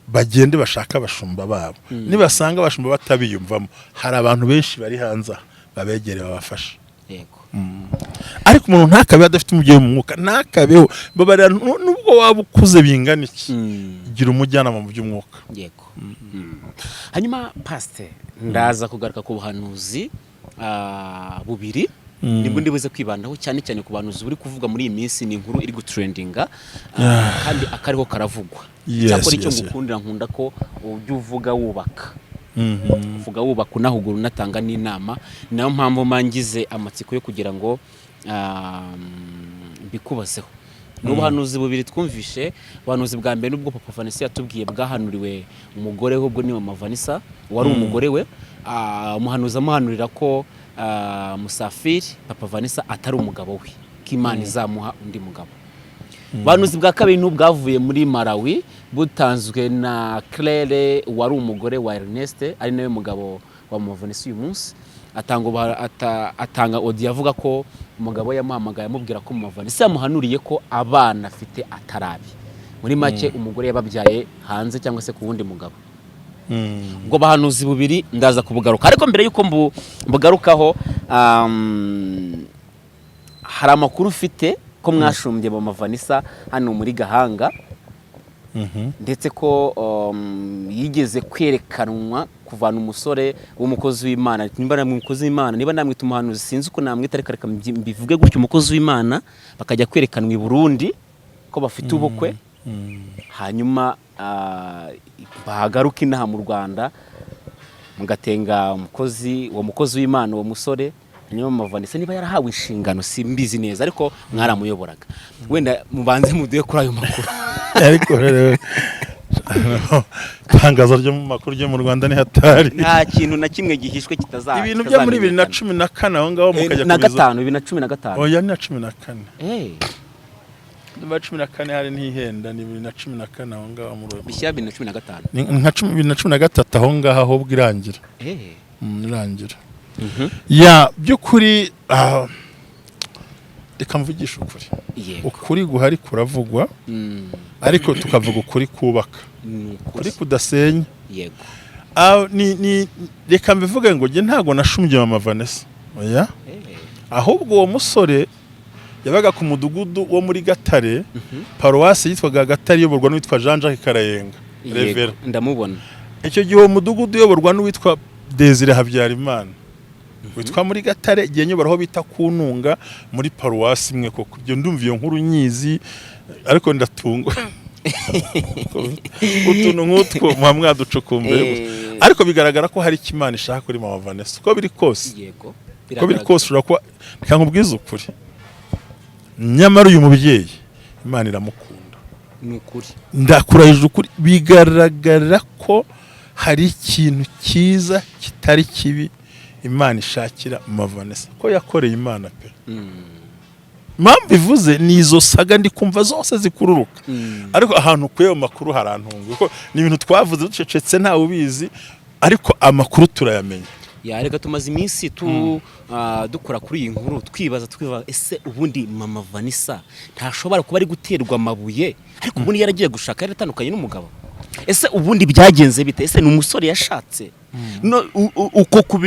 Speaker 2: bagende bashaka abashumba babo. Nibasanga abashumba batabiyumvamo, hari abantu benshi bari hanze aha babegere, babafasha. Ariko umuntu ntakabe adafite umubyeyi mu mwuka, ntakabeho. Babarira, nubwo waba ukuze bingana iki, gira umujyanama mu by'umwuka.
Speaker 1: Yego. Hanyuma pasite, ndaza kugaruka ku buhanuzi bubiri, nibwo ndibuze kwibandaho cyane cyane ku buhanuzi buri kuvuga muri iyi minsi. Ni inkuru iri gutrendinga, kandi akariho karavugwa. Cyakora icyo ngukundira, nkunda ko ujya uvuga wubaka, uvuga wubaka, unahugura, unatanga n'inama. Niyo mpamvu mangize amatsiko yo kugira ngo mbikubazeho. Ni ubuhanuzi bubiri twumvishe. Ubuhanuzi bwa mbere nubwo Papa Vanessa yatubwiye bwahanuriwe umugore we, ubwo ni Mama Vanessa wari umugore we. Umuhanuzi amuhanurira ko Musafiri Papa Vanessa atari umugabo we, ko Imana izamuha undi mugabo. Ubuhanuzi bwa kabiri n'ubwavuye muri Malawi, butanzwe na Claire wari umugore wa Ernest, ari nawe mugabo wa Mama Vanessa uyu munsi. Atanga audio avuga ko umugabo we yamuhamagaye amubwira ko Mama Vanessa yamuhanuriye ko abana afite atarabi. Muri make, umugore yababyaye hanze cyangwa se ku wundi mugabo. Ubwo buhanuzi bubiri ndaza kubugaruka, ariko mbere y'uko mbugarukaho, hari amakuru ufite ko mwashumbye Mama Vanessa hano muri Gahanga, ndetse ko yigeze kwerekanwa kuvana umusore w'umukozi w'Imana, niba namwe umukozi w'Imana, niba namwita umuhanuzi, sinzi uko namwita, ariko reka mbivuge gutyo, umukozi w'Imana, bakajya kwerekanwa i Burundi ko bafite ubukwe, hanyuma bagaruka inaha mu Rwanda mugatenga umukozi, uwo mukozi w'Imana, uwo musore. Hanyuma Mama Vanessa niba yarahawe inshingano simbizi neza, ariko mwaramuyoboraga. Wenda mubanze muduhe kuri ayo makuru.
Speaker 2: Ariko rero itangazo ryo mu makuru ryo mu Rwanda ni hatari.
Speaker 1: Nta kintu na kimwe gihishwe kitaza
Speaker 2: Ibintu byo muri 2014 aho ngaho mukajya
Speaker 1: na
Speaker 2: kubiza
Speaker 1: gatanu, 2015.
Speaker 2: Oya, ni na 14. Niba 14 hari ntihenda, ni 2014 aho ngaho muri
Speaker 1: Bishyira 2015.
Speaker 2: Ni nka 2013 aho ngaho, ahubwo irangira. Irangira. Ya by'ukuri, reka mvugishe ukuri. Ukuri guhari kuravugwa, ariko tukavuga ukuri kubaka,
Speaker 1: Ni
Speaker 2: ukuri
Speaker 1: ukuri.
Speaker 2: kudasenya. Ni reka mbivuge ngo njye ntabwo nashumbye Mama Vanessa, oya. Ahubwo uwo musore yabaga ku mudugudu wo muri Gatare, paruwasi yitwaga Gatare, iyoborwa n'uwitwa Jean Jacques Karayenga, revera.
Speaker 1: Ndamubona.
Speaker 2: Icyo gihe uwo mudugudu uyoborwa n'uwitwa Desire Habyarimana witwa muri Gatare, igihe nyobora aho bita Kununga muri paruwasi imwe. Koko ibyo ndumva iyo nkuru nyizi, ariko ndatungwa utuntu nk'utwo muba mwaducukumbuye gusa. Ariko bigaragara ko hari icyo Imana ishaka kuri Mama Vanessa, uko biri kose. Uko biri kose, ushobora kuba, reka nkubwize ukuri, nyamara uyu mubyeyi Imana iramukunda.
Speaker 1: Ni ukuri.
Speaker 2: Ndakurahije ukuri, bigaragara ko hari ikintu cyiza kitari kibi Imana ishakira Mama Vanessa, ko yakoreye Imana pe. Impamvu ivuze ni izo saga ndi kumva zose zikururuka, ariko ahantu ukuye ayo makuru harantunga, kuko ni ibintu twavuze ducecetse, ntawe ubizi, ariko amakuru turayamenya.
Speaker 1: Ya, reka tumaze iminsi dukora kuri iyi nkuru, twibaza ese ubundi Mama Vanessa ntashobora kuba ari guterwa amabuye, ariko ubundi yaragiye gushaka, yaratandukanye n'umugabo? Ese ubundi byagenze bite? Ese ni umusore yashatse? No, uko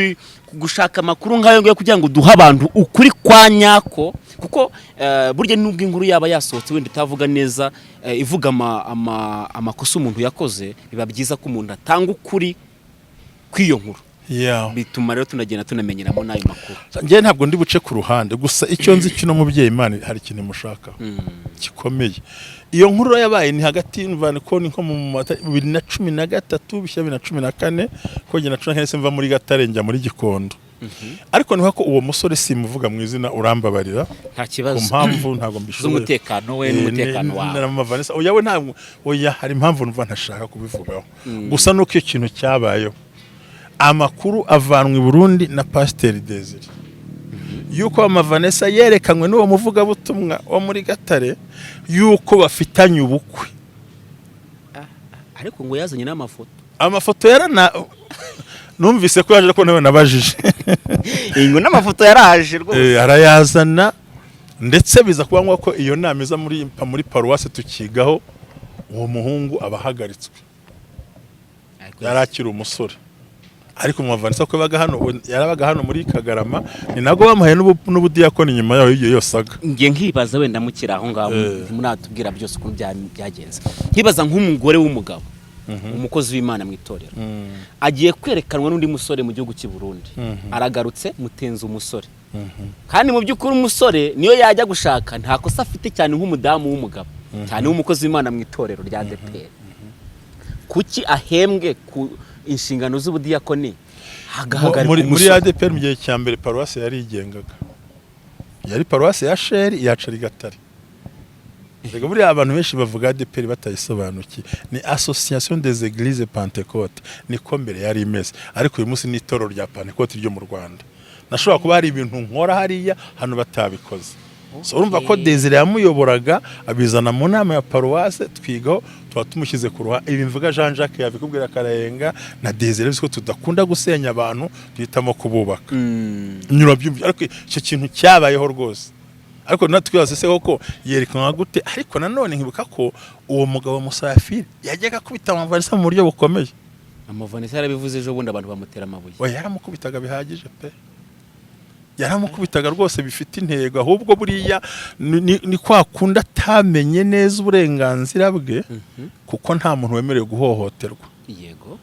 Speaker 1: gushaka amakuru nk'ayo ngayo kugira ngo duhe abantu ukuri kwa nyako, kuko burya nubwo inkuru yaba yasohotse wenda itavuga neza, ivuga amakosa umuntu yakoze, biba byiza ko umuntu atanga ukuri kw'iyo nkuru. Bituma rero tunagenda tunamenyeramo n'ayo makuru.
Speaker 2: Njyewe ntabwo ndi buce ku ruhande, gusa icyo nzi cy'uno mubyeyi, Imana hari ikintu imushakaho gikomeye. Iyo nkuru yabaye ni hagati y'imvano ko ni nko mu 2013 bishyira 2014, ko njye na 14 se mva muri Gatare njya muri Gikondo. Ariko niho ko uwo musore simuvuga mu izina, urambabarira.
Speaker 1: Nta
Speaker 2: Ku
Speaker 1: kibazo.
Speaker 2: mpamvu ntabwo mbishoboye.
Speaker 1: Z'umutekano we n'umutekano wawe.
Speaker 2: Na Mama Vanessa, oya, we ntabwo, oya, hari impamvu numva ntashaka kubivugaho. Gusa nuko iyo kintu cyabayeho, amakuru avanwa i Burundi na Pasiteri Desire yuko Mama Vanessa yerekanywe n'uwo muvugabutumwa wo muri Gatare, yuko bafitanye ubukwe.
Speaker 1: Ariko ngo yazanye n'amafoto.
Speaker 2: Amafoto yarana numvise ko yaje, ko nawe nabajije.
Speaker 1: Ngo n'amafoto yaraje rwose.
Speaker 2: Arayazana. Ndetse biza kuba ngombwa ko iyo nama iza muri paruwasi tukigaho, uwo muhungu aba ahagaritswe. Yari akiri umusore, ariko mu Vanessa ko yabaga hano, yarabaga hano muri Kagarama, ni nabwo bamuhaye n'ubudiyakoni nyuma yaho y'igihe yose aga.
Speaker 1: Ngiye nkibaza, wenda mukiri aho ngaho, ntimuratubwira byose ukuntu byagenze, nkibaza nk'umugore w'umugabo, umukozi w'Imana mu itorero, agiye kwerekanwa n'undi musore mu gihugu cy'i Burundi, aragarutse, mutenze umusore, kandi mu by'ukuri umusore niyo yajya gushaka nta kosa afite, cyane nk'umudamu w'umugabo, cyane w'umukozi w'Imana mu itorero rya ADEPR, kuki ahembwe ku inshingano z'ubudiyakoni, hagahagarikwa
Speaker 2: Muri
Speaker 1: umusore?
Speaker 2: ADEPR mu gihe cya mbere, paruwasi yarigengaga, yari paruwasi ya Sheri ya Gatare. Reka, buriya abantu benshi bavuga ADEPR batayisobanukiye. Ni Association des Églises Pentecôte, niko mbere yari imeze, ariko uyu munsi ni itorero rya Pentecôte ryo mu Rwanda. Nashobora kuba hari ibintu nkora hariya hano batabikoze. So urumva ko Desire yamuyoboraga, abizana mu nama ya paruwase, twigaho, tuba tumushyize ku ruhande. Ibi mvuga Jean Jacques yabikubwira, Karayenga na Desire, ko tudakunda gusenya abantu, duhitamo kububaka. Nyura byumva, ariko icyo kintu cyabayeho rwose. Ariko natwe se koko yerekanwa gute? Ariko nanone nkibuka ko uwo mugabo Musafiri yajyaga akubita Vanessa mu buryo bukomeye.
Speaker 1: Mama Vanessa yarabivuze ejo bundi, abantu bamutera amabuye.
Speaker 2: We yaramukubitaga bihagije pe, yaramukubitaga rwose bifite intego. Ahubwo buriya ni kwa kundi atamenye neza uburenganzira bwe, kuko nta muntu wemerewe guhohoterwa.
Speaker 1: Yego,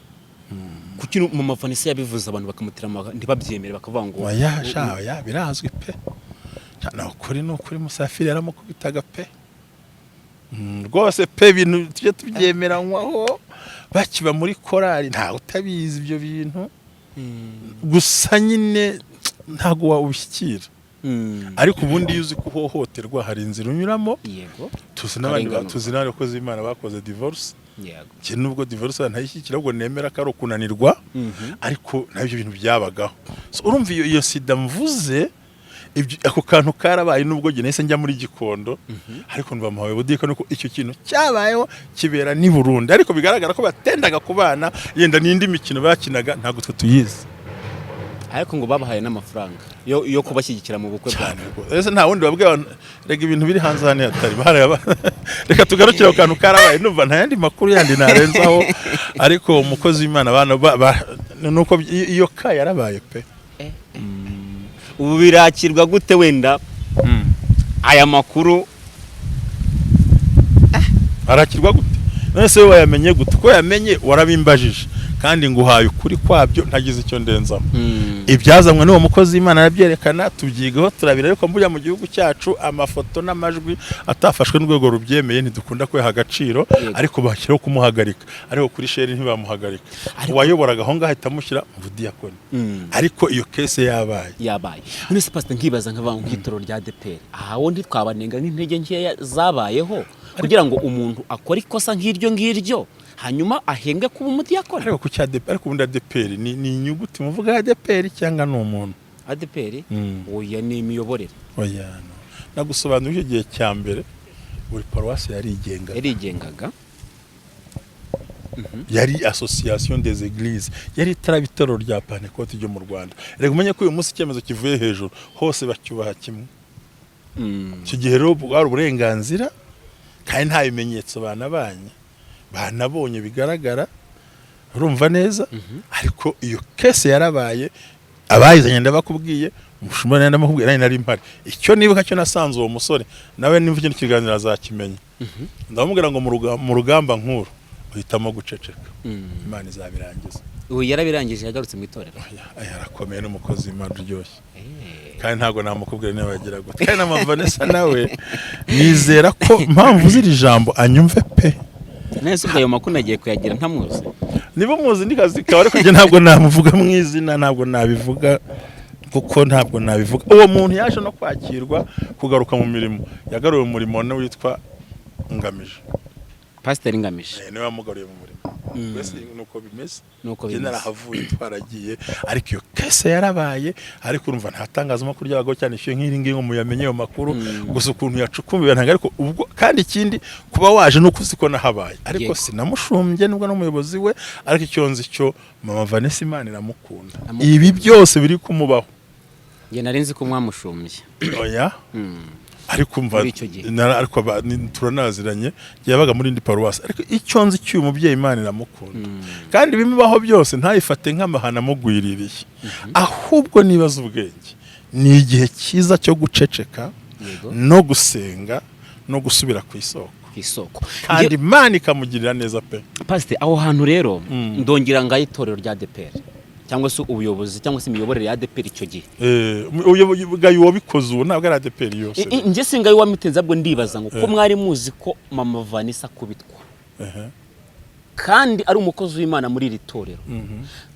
Speaker 1: kuki Mama Vanessa yabivuze abantu bakamutera amabuye, ntibabyemere, bakavuga ngo
Speaker 2: Oya sha, oya, birazwi pe. Sha, ni ukuri Musafiri yaramukubitaga pe. Rwose pe, ibintu tujye tubyemeranywaho, bakiba muri korali ntawe utabizi ibyo bintu. Gusa nyine ntabwo wawushyikira. Ariko ubundi iyo uzi ko uhohoterwa hari inzira unyuramo. Tuzi n'abandi
Speaker 1: Ukarenganurwa.
Speaker 2: Tuzi n'abandi bakozi b'Imana bakoze divorce. Njye nubwo divorce ntayishyikira, ahubwo nemera ko ari ukunanirwa, ariko nabyo bintu byabagaho. So, urumva iyo sida mvuze ako kantu karabaye, nubwo njye nahise njya muri Gikondo, ariko numva muhawe budika nuko icyo kintu cyabayeho kibera n'i Burundi, ariko bigaragara ko batendaga ku bana, yenda n'indi mikino bakinaga ntabwo twe tuyizi.
Speaker 1: Ariko ngo babahaye n'amafaranga yo kubashyigikira mu bukwe bwabo.
Speaker 2: Cyane rwose. Ese nta wundi wabwiye abantu? Rega ibintu biri hanze hano hatari bareba. Reka tugarukire ku kantu karabaye, numva nta yandi makuru yandi narenzaho, ariko umukozi w'Imana bana nuko iyo ka yarabaye pe.
Speaker 1: Ubu birakirwa gute wenda aya makuru?
Speaker 2: Arakirwa gute? None se wowe wayamenye gute? Uko yamenye warabimbajije, kandi nguhaye ukuri kwabyo ntagize icyo ndenzamo. Ibyazanywe n'uwo mukozi w'Imana arabyerekana, tubyigaho, turabira, ariko mbujya mu gihugu cyacu amafoto n'amajwi atafashwe n'urwego rubyemeye ntidukunda kwiha agaciro. Ariko bashyiraho kumuhagarika, ariko kuri sheri ntibamuhagarika. Uwayoboraga aho ngaho ahita amushyira mu budiyakoni. Ariko iyo case yabaye.
Speaker 1: Yabaye. None se pastor, nkibaza nkavuga nk'itorero rya ADEPR, aha wo ntitwabanenga nk'intege nkeya zabayeho kugira ngo umuntu akore ikosa nk'iryo ngiryo, hanyuma ahembwe kuba umudiyakoni?
Speaker 2: Ariko ku cya ADEPR, ariko ubundi ADEPR ni inyuguti muvuga ya ADEPR cyangwa ni umuntu?
Speaker 1: ADEPR? Oya, ni imiyoborere.
Speaker 2: Oya, no. Nagusobanurira, icyo gihe cya mbere buri paruwasi yarigengaga.
Speaker 1: Yarigengaga.
Speaker 2: Yari Association des Églises, yari itaraba itorero rya Pentecôte ryo mu Rwanda. Reka umenye ko uyu munsi icyemezo kivuye hejuru hose bacyubaha kimwe. Icyo gihe rero bwari uburenganzira, kandi nta bimenyetso banabanye banabonye bigaragara, urumva neza. Ariko iyo case yarabaye, abayizanye ndabakubwiye, umushumba nawe ndamukubwiye, nanjye nari mpari. Icyo nibuka cyo, nasanze uwo musore nawe, nimba kino kiganiro azakimenya, ndamubwira ngo mu rugamba nk'uru uhitamo guceceka, Imana izabirangiza.
Speaker 1: Ubu yarabirangije, yagarutse mu itorero.
Speaker 2: Oya, aya arakomeye, n'umukozi w'Imana uryoshye, kandi ntabwo namukubwira niba yagira gute. Kandi na mama Vanessa nawe nizera ko mpamvu z'iri jambo anyumve pe.
Speaker 1: Nese ubwo ayo makuru nagiye kuyagira ntamuzi?
Speaker 2: Niba umuzi ni kazi kawe, ariko njye ntabwo namuvuga mu izina, ntabwo nabivuga, kuko ntabwo nabivuga. Uwo muntu yaje no kwakirwa kugaruka mu mirimo, yagaruwe mu murimo witwa Ngamije.
Speaker 1: Pasiteri Ngamije.
Speaker 2: Niwe wamugaruye mu murimo. Mbese nuko bimeze.
Speaker 1: Nuko
Speaker 2: Njye
Speaker 1: bimeze.
Speaker 2: narahavuye twaragiye, ariko iyo case yarabaye. Ariko urumva nta tangazamakuru ryabagaho cyane ishyuye nk'iri ngiri ngo muyamenye ayo makuru. Gusa ukuntu yacukumbuye ntabwo, ariko ubwo kandi ikindi kuba waje nuko uzi ko nahabaye, ariko sinamushumbye nubwo n'umuyobozi we. Ariko icyo nzi cyo, mama Vanessa Imana iramukunda.
Speaker 1: Amukunda.
Speaker 2: Ibi byose biri kumubaho.
Speaker 1: Njye nari nzi ko mwamushumbye.
Speaker 2: Oya. Ariko umva,
Speaker 1: Muri icyo gihe.
Speaker 2: Ariko turanaziranye, yabaga muri indi paruwasi. Ariko icyo nzi cy'uyu mubyeyi, Imana iramukunda, kandi ibimubaho byose ntayifate nk'amahano amugwiririye, ahubwo nibaza ubwenge, ni igihe cyiza cyo guceceka no gusenga no gusubira ku isoko.
Speaker 1: Ku isoko.
Speaker 2: Kandi Imana ikamugirira neza pe.
Speaker 1: Pasite, aho hantu rero ndongera ngaho itorero rya ADEPR cyangwa se ubuyobozi cyangwa se imiyoborere ya ADEPR icyo gihe.
Speaker 2: Uyu wabikoze ubu ntabwo ari ADEPR yose.
Speaker 1: Njye singayo wamitenze, ahubwo ndibaza ngo ko mwari muzi ko mama Vanessa akubitwa kandi ari umukozi w'Imana muri iri torero,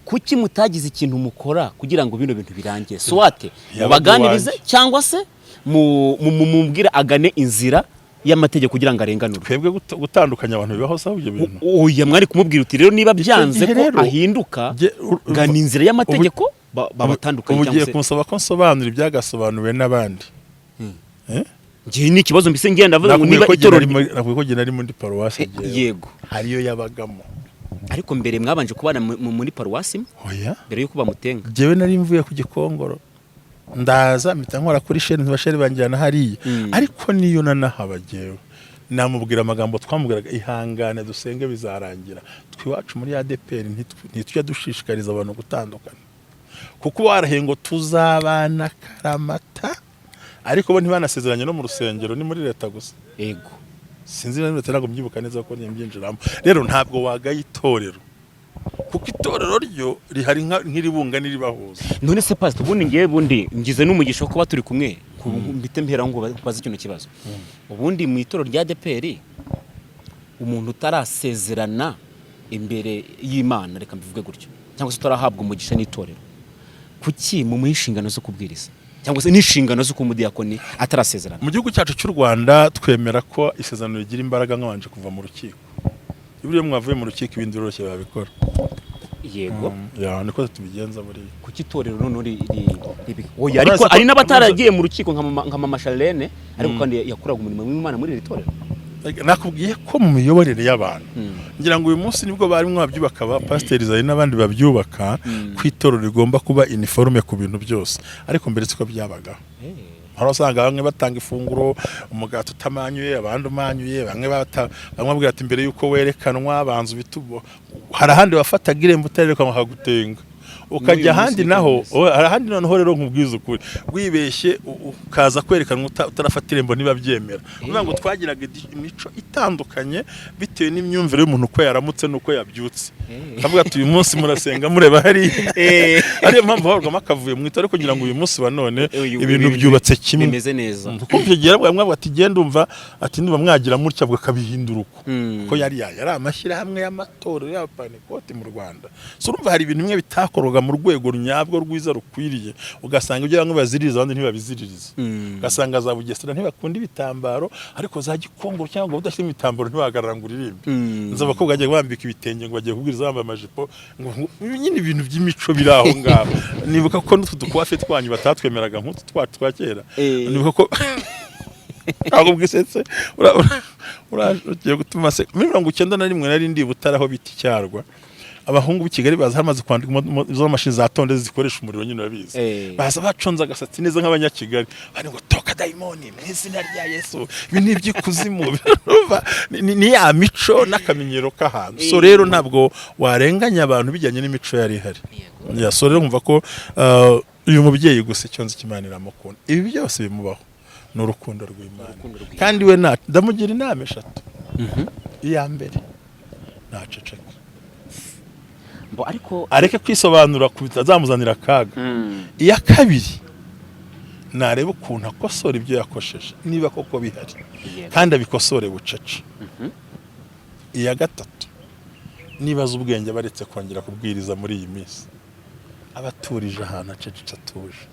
Speaker 1: kuki mutagize ikintu mukora kugira ngo bino bintu birangire, soit
Speaker 2: Yabaga
Speaker 1: mubaganirize
Speaker 2: iwanjye.
Speaker 1: cyangwa se mumubwire agane inzira y'amategeko kugira ngo arenganurwe?
Speaker 2: Twebwe gutandukanya abantu bibaho sawa ibyo bintu?
Speaker 1: Oya, mwari kumubwira uti rero niba byanze
Speaker 2: Gihe
Speaker 1: ko
Speaker 2: rero,
Speaker 1: ahinduka, gana inzira y'amategeko, babatandukanye
Speaker 2: ubu
Speaker 1: cyangwa
Speaker 2: ugiye
Speaker 1: se
Speaker 2: kunsaba ko nsobanura ibyagasobanuwe n'abandi. Eh?
Speaker 1: Njye ni ikibazo mbise ngenda ndavuga ngo
Speaker 2: Nakubwiye
Speaker 1: niba
Speaker 2: ko jye
Speaker 1: itorero
Speaker 2: nakubwiye ko jye nari muri paruwasi jyewe. Hariyo yabagamo.
Speaker 1: Ariko mbere mwabanje kubana muri paruwasi imwe
Speaker 2: Oya.
Speaker 1: mbere y'uko bamutenga?
Speaker 2: Jyewe nari mvuye ku Gikongoro, ndaza mpita nkora kuri sheni, basheri banjyana hariya. Ariko niyo nanahaba, jyewe namubwira amagambo twamubwiraga: "Ihangane, dusenge, bizarangira." Twe iwacu muri ADEPR ntitujya dushishikariza abantu gutandukana, kuko warahiye ngo tuzabana karamata, ariko bo ntibanasezeranye no mu rusengero, ni muri leta gusa. Sinzi niba leta, ntabwo mbyibuka neza kuko ntibyinjiramo. Rero ntabwo wagaye itorero, kuko itorero ryo rihari nk'iribunga n'iribahuza.
Speaker 1: None se pastor, ubundi ngewe bundi ngize n'umugisha wo kuba turi kumwe, mbite mpera ngo baze kino kibazo. Ubundi mu itorero rya ADEPR, umuntu utarasezerana imbere y'Imana, reka mbivuge gutyo, cyangwa se utarahabwa umugisha n'itorero, kuki mumuha inshingano zo kubwiriza cyangwa se n'inshingano zo kuba umudiyakoni atarasezerana?
Speaker 2: Mu gihugu cyacu cy'u Rwanda twemera ko isezerano rigira imbaraga nk'abanje kuva mu rukiko. Iyo mwavuye mu rukiko, ibindi biroroshye babikora. Ya, niko tubigenza buriya.
Speaker 1: Kuki itorero noneho oya, ariko hari n'abataragiye mu rukiko nka mama Charlene, ariko kandi yakoraga umurimo w'Imana muri iri torero.
Speaker 2: Nakubwiye ko mu miyoborere y'abantu, ngira ngo uyu munsi nibwo barimo babyubaka, ba pasiteri zari n'abandi babyubaka, ko itorero rigomba kuba uniforme ku bintu byose, ariko mbere siko byabagaho. Hari usanga bamwe batanga ifunguro umugati utamanyuye, abandi umanyuye, bamwe babwira ati mbere y'uko werekanwa banza ubitubo. Hari ahandi wafataga irembo utarerekanwa bakagutenga, ukajya
Speaker 1: N'uyu munsi
Speaker 2: ahandi
Speaker 1: niko
Speaker 2: naho.
Speaker 1: bimeze.
Speaker 2: Oya, hari ahandi noneho rero nkubwiza ukuri, wibeshye ukaza kwerekanwa utarafata irembo ntibabyemera. Ni ukuvuga ngo twagiraga imico itandukanye bitewe n'imyumvire y'umuntu, uko yaramutse n'uko yabyutse. Kavuga ati uyu munsi murasenga mureba hariya, ariyo mpamvu habarwamo akavuyo mu itorero, kugira ngo uyu munsi wa none ibintu byubatse kimwe.
Speaker 1: Bimeze neza.
Speaker 2: Kuko icyo gihe bamwe ati genda umva, ati niba mwagira mutya, akabihindura uko. Kuko yari amashyirahamwe y'amatorero y'abapanekoti mu Rwanda. So urumva hari ibintu bimwe bitakorwaga mu rwego nyabwo rwiza rukwiriye, ugasanga ibyo bamwe baziririza abandi ntibabiziririza. Ugasanga za Bugesera ntibakunda ibitambaro, ariko za Gikongoro cyangwa ngo udashyiramo ibitambaro ntibahagarara ngo uririmbe. Nzi abakobwa bagiye bambika ibitenge ngo bagiye kubwiriza bambaye amajipo, ngo nyine ibintu by'imico biri aho ngaho. Nibuka ko n'utu dukuwafe twanyu batatwemeraga nk'utu twacu twa kera. Nibuka ko ntabwo bwisetse ugiye gutuma se muri 91 nari ndi i Butare aho bita Icyarwa, abahungu b'i Kigali baza hamaze kwandika izo mashini za tonde zikoresha umuriro nyine urabizi. Baza baconze agasatsi neza nk'abanyakigali, bari ngo toka dayimoni mu izina rya Yesu, ibi ni iby'ikuzimu. Urumva, ni ya mico n'akamenyero k'ahantu. So rero ntabwo warenganya abantu bijyanye n'imico yari ihari. Ya, so rero nkumva ko uyu mubyeyi gusa icyo nzi, Imana iramukunda. Ibi byose bimubaho ni urukundo rw'Imana.
Speaker 1: Urukundo rw'Imana.
Speaker 2: Kandi we ndamugira inama eshatu. Iya mbere, ntaceceke.
Speaker 1: Mbo ariko
Speaker 2: Areke kwisobanura ku bitazamuzanira akaga. Iya kabiri, narebe ukuntu akosora ibyo yakosheje niba koko bihari, kandi abikosore bucece. Iya gatatu, niba azi ubwenge, baretse kongera kubwiriza muri iyi minsi, aba aturije ahantu acecetse atuje,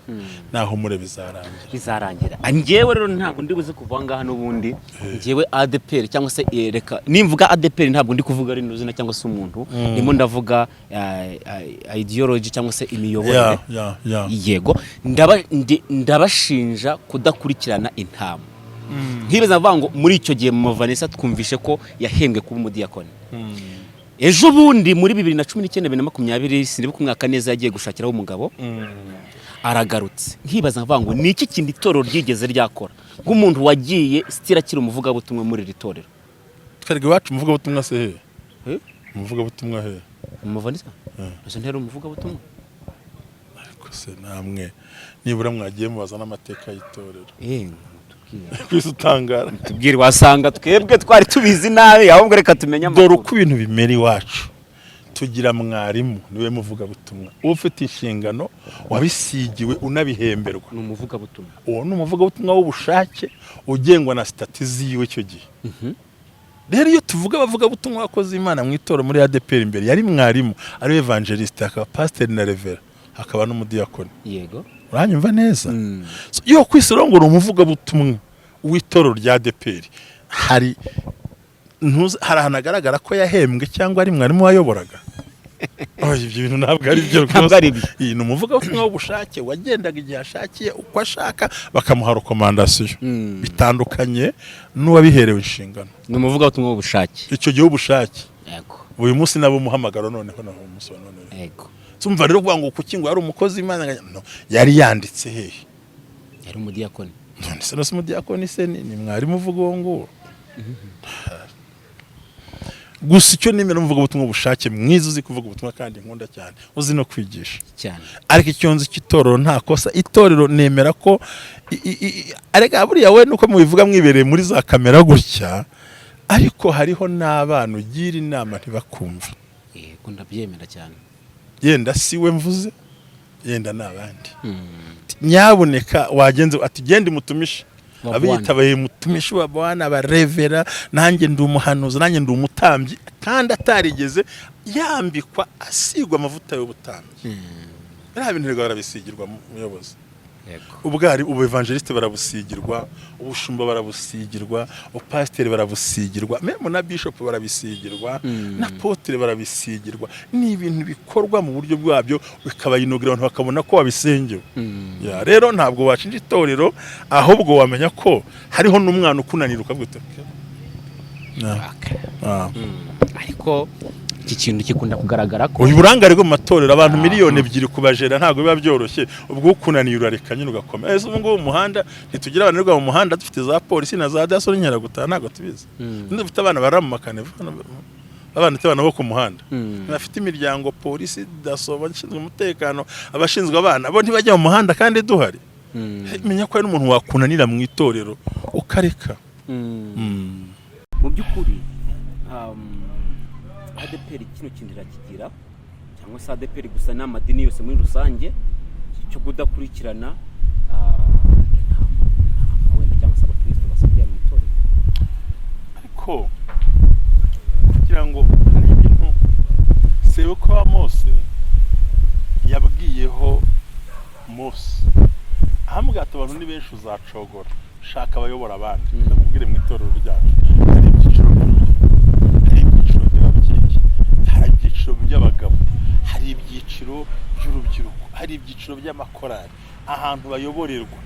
Speaker 2: naho mure bizarangira.
Speaker 1: Bizarangira. Njyewe rero ntabwo ndi buze kuva ngaha n'ubundi. Njyewe ADEPR cyangwa se reka nimvuga ADEPR, ntabwo ndi kuvuga rino zina cyangwa se umuntu, ndimo ndavuga ideology cyangwa se imiyoborere.
Speaker 2: Ya.
Speaker 1: Yego, ndabashinja kudakurikirana intama. Nkibaza bavuga ngo muri icyo gihe mama Vanessa twumvishe ko yahembwe kuba umudiyakoni. Ejo bundi muri 2019, 2020, sinibuka umwaka neza, yagiye gushakiraho umugabo. Aragarutse, nkibaza nkavuga ngo ni iki kindi itorero ryigeze ryakora nk'umuntu wagiye sitira akiri umuvugabutumwa muri iri torero?
Speaker 2: Twereka iwacu umuvugabutumwa se he?
Speaker 1: Eh?
Speaker 2: Umuvugabutumwa he?
Speaker 1: Umuvanisa ese ntera umuvugabutumwa?
Speaker 2: Ariko se namwe nibura mwagiye mubaza n'amateka y'itorero?
Speaker 1: Tubwire.
Speaker 2: Kwisi utangara.
Speaker 1: Tubwire, wasanga twebwe twari tubizi nabi, ahubwo reka tumenye
Speaker 2: Dore
Speaker 1: amakuru.
Speaker 2: uko ibintu bimera iwacu: tugira mwarimu, niwe muvugabutumwa uba ufite inshingano, wabisigiwe, unabihemberwa.
Speaker 1: Ni umuvugabutumwa.
Speaker 2: Uwo ni umuvugabutumwa w'ubushake ugengwa na statut ziwe icyo gihe. Rero iyo tuvuga abavugabutumwa bakoze Imana mu itorero muri ADEPR, imbere yari mwarimu, ari evangeliste, akaba pasiteri na reverend, hakaba n'umudiyakoni. Uranyumva neza? So, iyo kwisi rero ngo ni umuvugabutumwa w'itorero rya ADEPR, hari hari ahantu hagaragara ko yahembwe cyangwa ari mwarimu wayoboraga? Oya, ibyo bintu ntabwo ari byo.
Speaker 1: Ntabwo ari byo.
Speaker 2: Iyi ni umuvugabutumwa w'ubushake wagendaga igihe ashakiye, uko ashaka, bakamuha recommandation. Bitandukanye n'uwabiherewe inshingano.
Speaker 1: Ni umuvugabutumwa w'ubushake.
Speaker 2: Icyo gihe ubushake. Uyu munsi nabo umuhamagaro noneho naho umunsi wa none rero. Tumva rero kuvuga ngo kuki ngo yari umukozi w'Imana, no, yari yanditse hehe?
Speaker 1: Yari umudiyakoni.
Speaker 2: None se no se umudiyakoni se ni mwarimu uvuga uwo nguwo? Gusa icyo nemera, umuvuga ubutumwa ubushake mwiza, uzi kuvuga ubutumwa kandi nkunda cyane, uzi no kwigisha.
Speaker 1: Cyane.
Speaker 2: Ariko icyo nzi cy'itorero, nta kosa itorero nemera ko arega buriya we nuko mubivuga mwibereye muri za kamera gutya, ariko hariho n'abana ugira inama ntibakumva.
Speaker 1: Yego, ndabyemera cyane.
Speaker 2: Yenda si we mvuze, yenda ni abandi. Nyabuneka wagenze ati genda mutumishe.
Speaker 1: Wa
Speaker 2: Abiyitabaye mutumishi wa bwana barevera, nanjye ndi umuhanuzi, nanjye ndi umutambyi, kandi atarigeze yambikwa, asigwa amavuta y'ubutambyi. Biriya bintu rero barabisigirwa, muyobozi. Ubwari ubu evangeliste barabusigirwa, ubushumba barabusigirwa, upasiteri barabusigirwa, même na bishop barabisigirwa, na apôtre barabisigirwa. Ni ibintu bikorwa mu buryo bwabyo, bikabayinogira, abantu bakabona ko wabisengewe. Ya, rero ntabwo washinja itorero, ahubwo wamenya ko hariho n'umwana ukunanira ukavuga uti "Okay." Yeah. Ah.
Speaker 1: Ariko iki kintu gikunda kugaragara ko
Speaker 2: Uyu burangare bwo mu matorero, abantu 2 miliyoni kubajera ntabwo biba byoroshye. Ubwo ukunaniye urareka nyine ugakomera. Ese ubu ngubu mu muhanda ntitugira abantu birirwa mu muhanda, dufite za polisi na za dasso n'inkeragutabara? Ntabwo tubizi? Dufite abana barara mu makanevo, abana abana bo ku muhanda bafite imiryango, polisi, dasso, abashinzwe umutekano, abashinzwe abana, bo ntibajya mu muhanda kandi duhari? Menya ko hari n'umuntu wakunanira mu itorero ukareka.
Speaker 1: Mu by'ukuri ADEPR kino kintu irakigira, cyangwa se ADEPR gusa n'amadini yose muri rusange, cyo kudakurikirana intama wenda cyangwa se abakristo basabye mu itorero.
Speaker 2: Ariko kugira ngo hari ibintu sebukwe wa Mose yabwiyeho Mose, ahamubwira ati: "Abantu ni benshi, uzacogora, shaka abayobora abandi." Ndamubwire, mu itorero ryacu hari ibyiciro by'urubyiruko, hari ibyiciro by'ababyeyi, hari ibyiciro by'abagabo, hari ibyiciro by'urubyiruko, hari ibyiciro by'amakorali, ahantu bayoborerwa.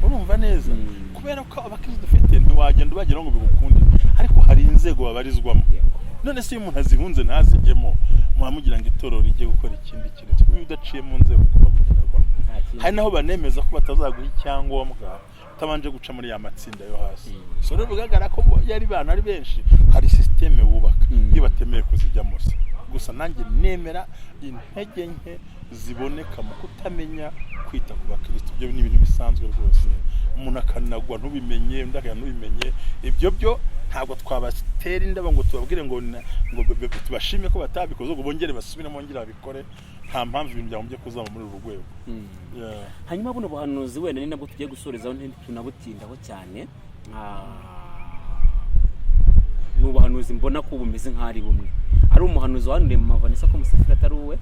Speaker 2: Urumva neza? Kubera ko abakristo dufite ntiwagenda ubageraho ngo bigukundire, ariko hari inzego babarizwamo. None se iyo umuntu azihunze ntazijyemo, muba mugira ngo itorero rijye gukora ikindi kintu? Iyo udaciye mu nzego ugomba kugenerwamo, hari naho banemeza ko batazaguha icyangombwa utabanje guca muri ya matsinda yo hasi. So rero bigaragara ko iyo ari bana ari benshi, hari système wubaka iyo batemeye kuzijyamo se. Gusa nanjye nemera intege nke ziboneka mu kutamenya kwita ku bakristo. Ibyo ni ibintu bisanzwe rwose, umuntu akanagwa ntubimenye, undi akagwa ntubimenye. Ibyo byo ntabwo twabatera indabo ngo tubabwire ngo tubashime ko batabikoze, ngo bongere basubiremo, bongere babikore. Nta mpamvu ibintu byagombye kuzama muri uru rwego. Yeah.
Speaker 1: Hanyuma buno buhanuzi wenda ni nabwo tugiye gusorezaho, ntitunabutindaho cyane. Ni ubuhanuzi mbona ko bumeze nk'aho ari bumwe, ari umuhanuzi wahanuriye mama Vanessa ko Musafiri atari uwe,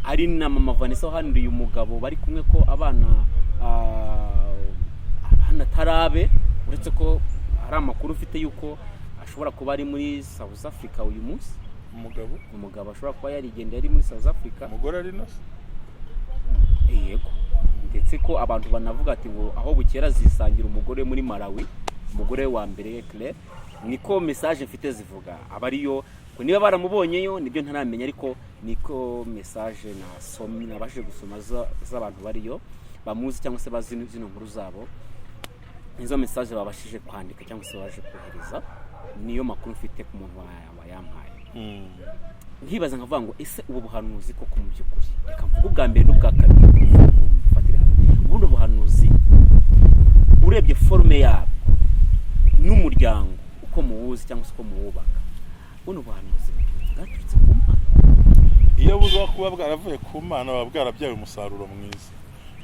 Speaker 1: ari na mama Vanessa wahanuriye umugabo bari kumwe ko abana atari abe, uretse ko hari amakuru ufite yuko ashobora kuba ari muri South Africa uyu munsi.
Speaker 2: Umugabo?
Speaker 1: Umugabo ashobora kuba yarigendeye, ari muri South Africa.
Speaker 2: Umugore ari no se?
Speaker 1: Yego, ndetse ko abantu banavuga ati ngo aho bukera zisangira umugore muri Malawi, umugore wa mbere Claire, niko message mfite zivuga, aba ariyo Ubwo niba baramubonyeyo nibyo ntaramenya, ariko niko message nasomye, nabashije gusoma z'abantu bariyo bamuzi cyangwa se bazi zino nkuru zabo. Nizo message babashije kwandika cyangwa se baje kohereza, niyo makuru mfite ku muntu wayampaye. Nkibaza nkavuga ngo: ese ubu buhanuzi koko mu by'ukuri, reka mvuge ubwa mbere n'ubwa kabiri mfatire hamwe, ubundi ubuhanuzi urebye forme yabwo n'umuryango uko muwuzi cyangwa se uko muwubaka, buno buhanuzi bwaturutse ku Mana?
Speaker 2: Iyo buza kuba bwaravuye ku Mana, buba bwarabyaye umusaruro mwiza.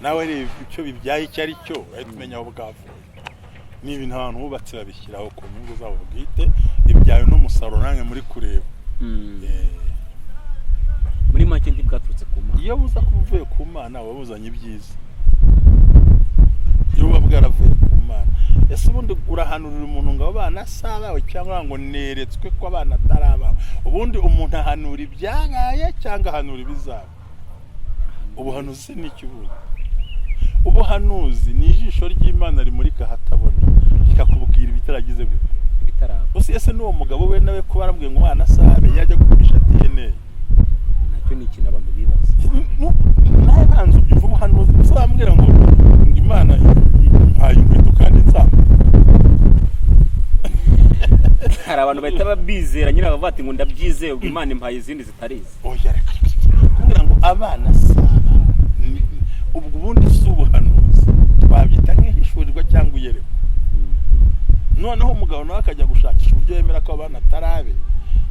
Speaker 2: Nawe reba icyo bibyaye icyo ari cyo, urahita umenya aho bwavuye. Ni ibintu abantu bubatse babishyiraho ku nyungu zabo bwite, bibyaye n'umusaruro namwe muri kureba.
Speaker 1: Muri make ntibwaturutse ku Mana.
Speaker 2: Iyo buza kuba uvuye ku Mana, buba buzanye ibyiza. Iyo buba bwaravuye ku Mana, ese ubundi urahanurira umuntu ngo abana si abawe, cyangwa ngo neretswe ko abana atari abawe? Ubundi umuntu ahanura ibyabaye cyangwa ahanura ibizaba? Ubuhanuzi ni iki ubundi? Ubuhanuzi ni ijisho ry'Imana rimurika ahatabona, rikakubwira ibitaragize gute?
Speaker 1: Ibitaraba.
Speaker 2: Gusa ese n'uwo mugabo we nawe kuba aramubwiye ngo umwana asabe, yajya gupimisha DNA?
Speaker 1: Nacyo ni ikintu abantu bibaza.
Speaker 2: Nawe banza ubyumva. Ubuhanuzi uzambwira ngo Imana impaye inkweto kandi nzambara?
Speaker 1: Hari abantu bahita babizera nyine, bakavuga ati ngo ndabyizeye, ubwo Imana impaye izindi zitari izi.
Speaker 2: Oya, reka kumbwira ngo abana saba, ubwo ubundi si ubuhanuzi, twabyita nk'ihishurirwa cyangwa iyerekwa. Noneho umugabo nawe akajya gushakisha uburyo yemera ko abana atari abe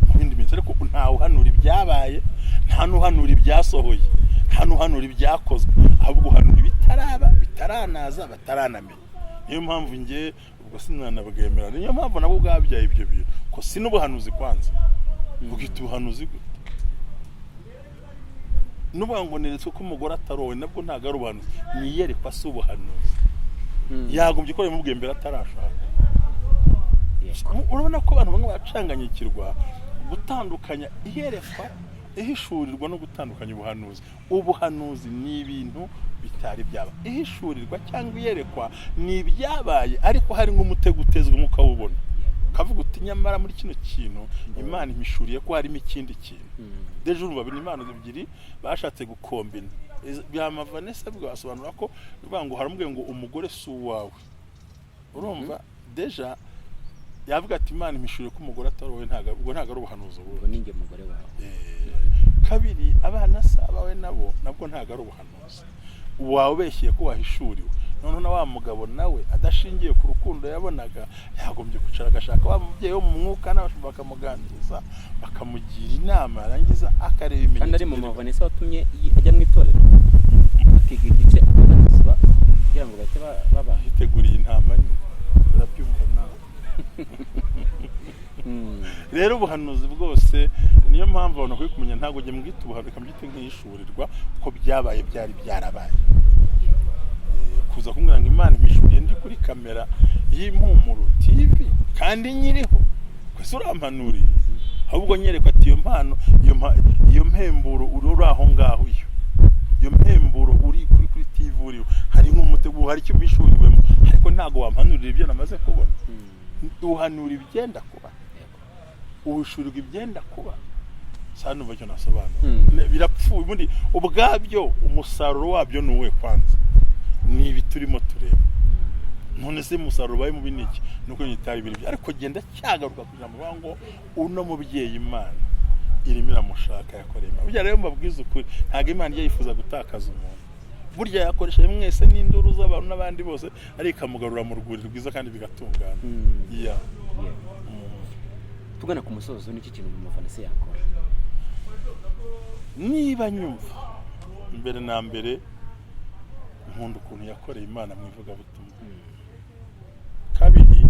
Speaker 2: mu bindi bintu. Ariko ntawe uhanura ibyabaye, nta n'uhanura ibyasohoye, nta n'uhanura ibyakozwe, ahubwo uhanura ibitaraba, bitaranaza, bataranamenya. Niyo mpamvu nge ubwo sinanabwemera, niyo mpamvu nabwo bwabyaye ibyo bintu, ko si n'ubuhanuzi. Kwanza bwita ubuhanuzi gute? Nuvuga ngo neretswe ko umugore atarowe, nabwo ntabwo ari ubuhanuzi, ni iyerekwa, si ubuhanuzi. Yagombye ko yamubwiye mbere atarashaka. Urabona ko abantu bamwe bacanganyikirwa gutandukanya iyerekwa, ihishurirwa no gutandukanya ubuhanuzi. Ubuhanuzi ni ibintu bitari byaba. Ihishurirwa cyangwa iyerekwa ni ibyabaye, ariko hari nk'umutego utezwe ukawubona, ukavuga uti: nyamara muri kino kintu Imana impishuriye ko harimo ikindi kintu. Déjà urumva ni impano ebyiri bashatse gukombina. Bya Vanessa bwasobanura ko bivuga ngo haramubwiye ngo umugore si uwawe. Urumva déjà yavuga ati: Imana impishuriye ko umugore atari uwawe. Ntabwo ubwo ntabwo ari ubuhanuzi
Speaker 1: Ubwo
Speaker 2: ubundi.
Speaker 1: ni njye mugore wawe.
Speaker 2: Kabiri, abana si abawe, nabo nabwo ntabwo ari ubuhanuzi. Wawe ubeshyeye ko wahishuriwe. Noneho na wa mugabo nawe adashingiye ku rukundo yabonaga, yagombye kwicara agashaka wa mubyeyi wo mu mwuka n'abashumba, bakamuganiriza, bakamugira inama, yarangiza akareba ibimenyetso
Speaker 1: Kandi ari mama
Speaker 2: byerekana.
Speaker 1: Vanessa watumye ajya mu itorero, akiga igice, akabatizwa kugira ngo bahite babana.
Speaker 2: Yiteguriye intama nyine, urabyumva nawe. Rero ubuhanuzi bwose, niyo mpamvu abantu bakwiye kumenya, ntabwo ujya mbwita ubuhanuzi, reka mbyite nk'ishurirwa, ko byabaye byari byarabaye. Kuza kumbwira ngo Imana impishuriye ndi kuri kamera y'Impumuro TV kandi nyiriho kwese, urampanuriye? Ahubwo nyereka ati iyo mpano, iyo mpemburo uri aho ngaho, iyo mpemburo uri kuri TV uriho, hari nk'umutego, hari icyo mpishuriwemo, ariko ntabwo wampanurira ibyo namaze kubona. Uhanura ibyenda kuba, uhishurirwa ibyenda kuba. Sa numva icyo nasobanura. Birapfuye. Ubundi ubwabyo umusaruro wabyo ni uwe? Kwanza ni ibi turimo tureba. None se umusaruro ubaye mubi ni iki? Ni uko nyitaye ibintu ariko genda cyagaruka kugira ngo ngo uno mubyeyi Imana irimo iramushaka, yakoreye Imana. Burya rero mbabwiza ukuri, ntabwo Imana ijya yifuza gutakaza umuntu. Burya yakoresheje mwese n'induru z'abantu n'abandi bose, ariko ikamugarura mu rwuri rwiza kandi bigatungana. Yeah.
Speaker 1: Yeah. Tugana ku musozo, n'iki kintu mama Vanessa yakora?
Speaker 2: Niba nyumva, mbere na mbere nkunda ukuntu yakoreye Imana mu ivugabutumwa. Kabiri,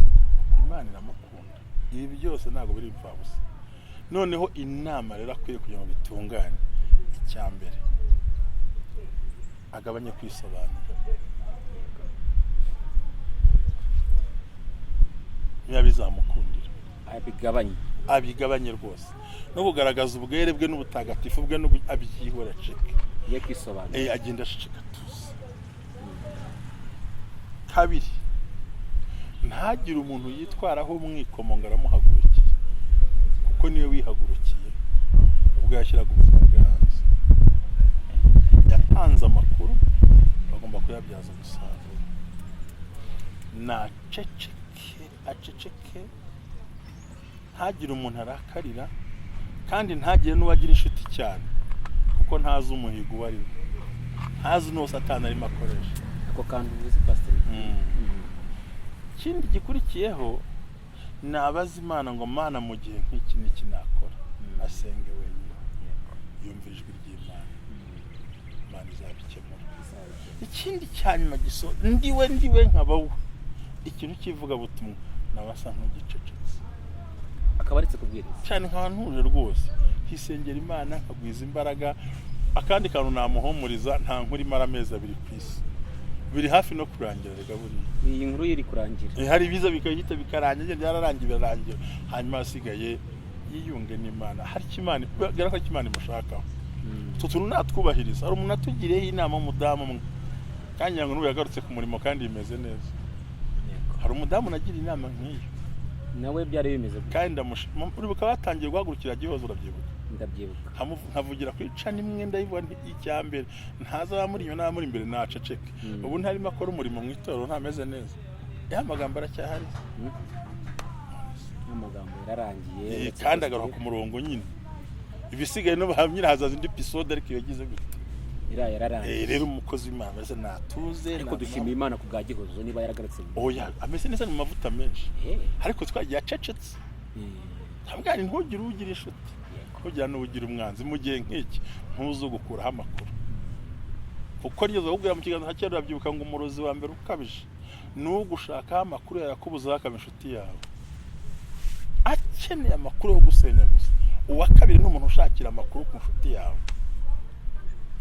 Speaker 2: Imana iramukunda. Ibi byose ntabwo biri imfabusa. Noneho inama rero akwiye kugira ngo bitungane, icya mbere agabanye kwisobanura niba bizamukundira.
Speaker 1: Abigabanye.
Speaker 2: Abigabanye rwose, no kugaragaza ubwere bwe n'ubutagatifu bwe, no abyihora aceke.
Speaker 1: Ye kwisobanura.
Speaker 2: Agenda aceceka atuze. Kabiri, ntagire umuntu yitwaraho umwikomo ngo aramuhagurukiye, kuko niwe wihagurukiye. Ubwo yashyiraga ubuzima bwe hanze, yatanze amakuru, bagomba kuyabyaza umusaruro. Naceceke, aceceke, ntagire umuntu arakarira, kandi ntagire n'uwagira inshuti cyane, kuko ntazi umuhigo uwo ari we, ntazi n'uwo Satani arimo akoresha.
Speaker 1: Ako kantu uvuze, pasiteri.
Speaker 2: Ikindi gikurikiyeho ni abaza Imana ngo: "Mana, mu gihe nk'iki n'iki nakora?" Asenge wenyine, yumvira ijwi ry'Imana, Imana izabikemura. Ikindi cya nyuma giso ndiwe ndiwe nkaba we, ikintu cy'ivugabutumwa nawe asa nk'ugicecetse.
Speaker 1: Akaba aretse kubwiriza.
Speaker 2: Cyane, nkaba ntuje rwose, nkisengera Imana, nkagwiza imbaraga. Akandi kantu namuhumuriza, nta nkuru imara amezi 2 ku isi, biri hafi no kurangira rega buriya.
Speaker 1: Iyi nkuru iri kurangira.
Speaker 2: Hari ibiza bikahita bikarangira, byararangiye, birarangira. Hanyuma hasigaye yiyunge n'Imana. Hari icyo Imana, bigaragara ko Imana imushakaho. Utu tuntu natwubahiriza. Hari umuntu atugiriyeho inama w'umudamu umwe, kandi ngira ngo n'ubu yagarutse ku murimo kandi bimeze neza. Hari umudamu nagira inama nk'iyo.
Speaker 1: Nawe byari bimeze gutya.
Speaker 2: Kandi ndamushima. Uribuka batangiye guhagurukira Gihozo? Urabyibuka?
Speaker 1: Ndabyibuka.
Speaker 2: Nkavugira kuri cana imwe, ndayivuga nti: "Icya mbere, ntaza abamuri inyuma n'abamuri imbere, naceceke." Ubu ntarimo akora umurimo mu itorero, ntameze neza, ya magambo aracyahari.
Speaker 1: N'amagambo yararangiye.
Speaker 2: Eh, kandi agaruka ku murongo nyine. Ibisigaye no nyine hazaza indi episode, ariko iyo yagize gutya.
Speaker 1: Iriya yararangiye.
Speaker 2: Eh, rero umukozi w'Imana wese natuze.
Speaker 1: Ariko dushimiye Imana ku bwa Gihozo niba yaragarutse.
Speaker 2: Oya, ameze neza mu mavuta menshi. Ariko twagiye acecetse. Ntabwo ntugire ugira inshuti, ntugira n'ugira umwanzi. Mu gihe nk'iki ntuzugukuraho amakuru, kuko rigeze kukubwira mu kiganza cya kera, urabyibuka, ngo umurozi wa mbere ukabije ni ugushakaho amakuru yakubuzaho akaba inshuti yawe, akeneye amakuru yo gusenya gusa. Uwa kabiri ni umuntu ushakira amakuru ku nshuti yawe.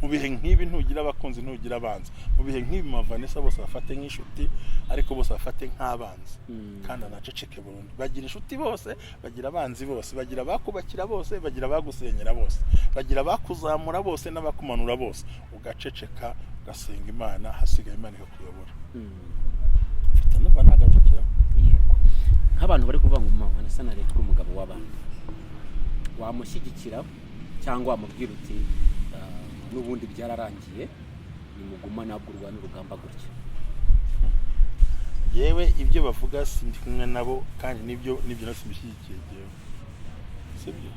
Speaker 2: Mu bihe nk'ibi ntugira abakunzi, ntugira abanzi. Mu bihe nk'ibi Vanessa bose bafate nk'inshuti, ariko bose bafate nk'abanzi. Kandi anaceceke burundu. Bagira inshuti bose, bagira abanzi bose, bagira abakubakira bose, bagira abagusenyera bose, bagira abakuzamura bose n'abakumanura bose. Ugaceceka, ugasenga Imana, hasigaye Imana ikakuyobora. Mfite numva ntagarukiraho.
Speaker 1: Yego, nk'abantu bari kuvuga ngo mama Vanessa narekure umugabo w'abandi, wamushyigikira cyangwa wamubwira uti: "Ah, n'ubundi byararangiye, nimuguma ntabwo urwana urugamba gutya"?
Speaker 2: Yewe, ibyo bavuga sindi kumwe nabo, kandi nibyo nasi mbishyigikiye yewe, sibyo.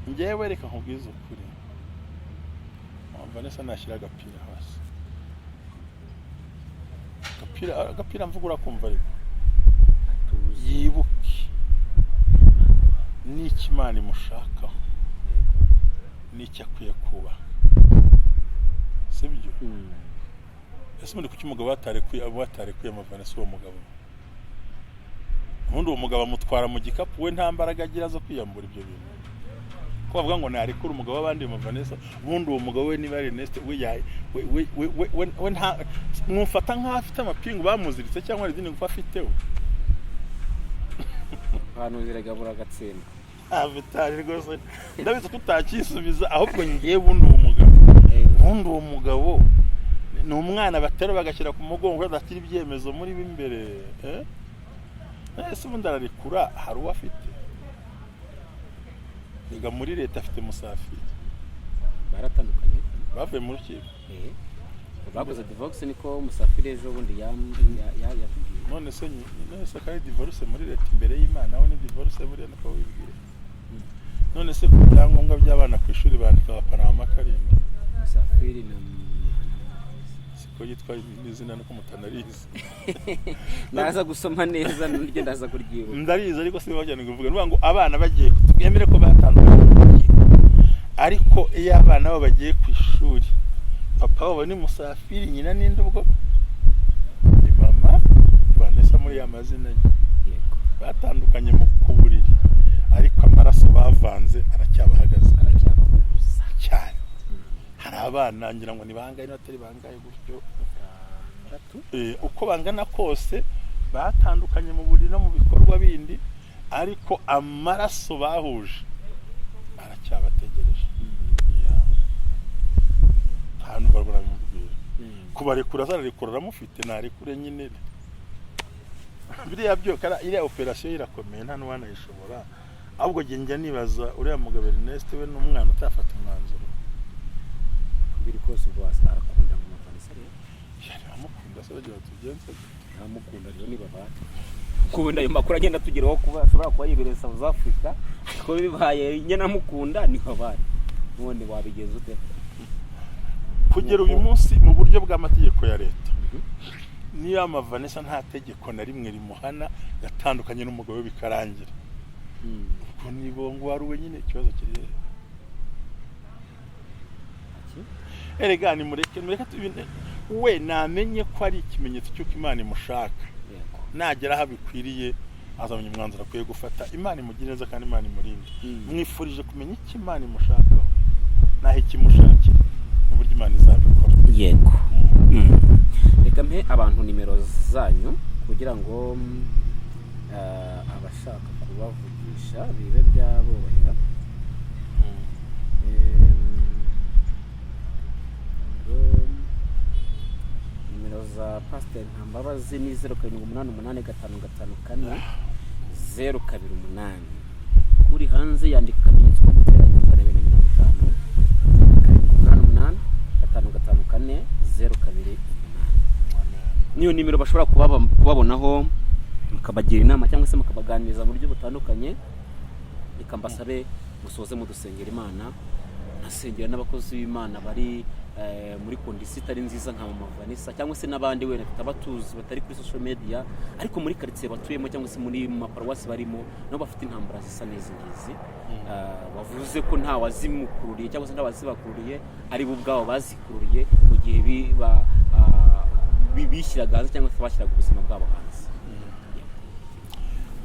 Speaker 2: Njyewe reka nkubwize ukuri, mama Vanessa nashyira agapira hasi, agapira mvuga urakumva, ariko
Speaker 1: tuzi.
Speaker 2: Yibuke n'icyo Imana imushakaho n'icyo akwiye kubaha, sibyo? Ese ubundi kuki umugabo batarekuye mama Vanessa? Uwo mugabo ubundi, uwo mugabo amutwara mu gikapu, we nta mbaraga agira zo kwiyambura ibyo bintu. Ko bavuga ngo narekure umugabo w'abandi mama Vanessa, ubundi uwo mugabo we niba ari Ernest, we ya we we we we, we, we nta mwufata nk'aho afite amapingu bamuziritse cyangwa hari izindi ngufu afite we?
Speaker 1: Ahantu ziragabura agatsindwa.
Speaker 2: Ah, bitari rwose, ndabizi ko utakisubiza. Ahubwo ngewe ubundi uwo mugabo, ubundi uwo mugabo ni umwana batera bagashyira ku mugongo adashyira ibyemezo muri bo imbere, eh? Ese ubundi ararekura hari uwo afite? Yiga muri leta, afite Musafiri.
Speaker 1: Baratandukanye.
Speaker 2: Bavuye mu rukiko.
Speaker 1: Eh, bakoze divorce, niko Musafiri ejo bundi yatubwiye.
Speaker 2: None se kandi divorce muri leta imbere y'Imana aho ni divorce buriya, niko wibwira? None se ku byangombwa by'abana ku ishuri bandika Panama karindwi?
Speaker 1: Musafiri na
Speaker 2: Siko yitwa n'izina, nuko mutanarizi.
Speaker 1: Ndaza gusoma neza niryo, ndaza kuryibuka.
Speaker 2: Ndarizi, ariko si cyane kuvuga. Ni ngo abana bagiye, twemere ko batandukanye mu rukiko, ariko iyo abana babo bagiye ku ishuri, papa wabo ni Musafiri, nyina ninde? Ubwo ni mama Vanessa muri ya mazina ye. Batandukanye mu ku buriri, ariko amaraso bavanze aracyabahagaze.
Speaker 1: Aracyabahuza.
Speaker 2: Cyane. Hari abana ngira ngo ni bangahe n'abatari bangahe gutyo.
Speaker 1: Batandatu.
Speaker 2: Eh, uko bangana kose batandukanye mu buriri no mu bikorwa bindi, ariko amaraso bahuje aracyabategereje. Yeah. Nta numva barabimubwira kubarekura, azararekura aramufite, narekure nyine biriya byo. Iriya operasiyo irakomeye, nta n'uwanayishobora. Ahubwo njye njya nibaza, uriya mugabo Ernest we n'umwana utafata umwanzuro?
Speaker 1: Biri kose ubwo arakunda Mama Vanessa rero.
Speaker 2: Yari amukunda se, bagira bati ugenze gute?
Speaker 1: Ntamukunda rero, niba bana kuko wenda ayo makuru agenda atugeraho kuba ashobora kuba yibereye South Africa, ariko bibaye njye namukunda ni babana, none wabigenza ute?
Speaker 2: Kugera uyu munsi, mu buryo bw'amategeko ya leta, niyo ama Vanessa nta tegeko na rimwe rimuhana, yatandukanye n'umugabo we bikarangira. Ubwo niba ngo wari we nyine, ikibazo kiri hehe?
Speaker 1: Iki?
Speaker 2: Erega nimureke, mureke we namenye ko ari ikimenyetso cy'uko Imana imushaka. Nagera aho bikwiriye azamenya umwanzuro akwiye gufata. Imana imugire neza kandi Imana imurinde. Mwifurije kumenya icyo Imana imushakaho n'aho ikimushakira n'uburyo Imana izabikora.
Speaker 1: Yego. Reka mpe abantu nimero zanyu kugira ngo abashaka kubavugisha bibe byaborohera. Nimero za Pasiteri Ntambabazi ni 0788555028. Uri hanze yandika akamenyetso ko guteranya 250 788555028. Niyo nimero bashobora kubabonaho, mukabagira inama cyangwa se mukabaganiriza mu buryo butandukanye. Reka mbasabe musoze mudusengera Imana, nasengera n'abakozi b'Imana bari muri condition itari nziza nka Mama Vanessa cyangwa se n'abandi wenda tutaba tuzi batari kuri social media, ariko muri karitsiye batuyemo cyangwa se muri maparuwasi barimo nabo bafite intambara zisa n'izi ngizi. Bavuze ko nta wazimukururiye cyangwa se nta wazibakururiye, ari bo ubwabo bazikururiye mu gihe bishyiraga hanze cyangwa se bashyiraga ubuzima bwabo hanze.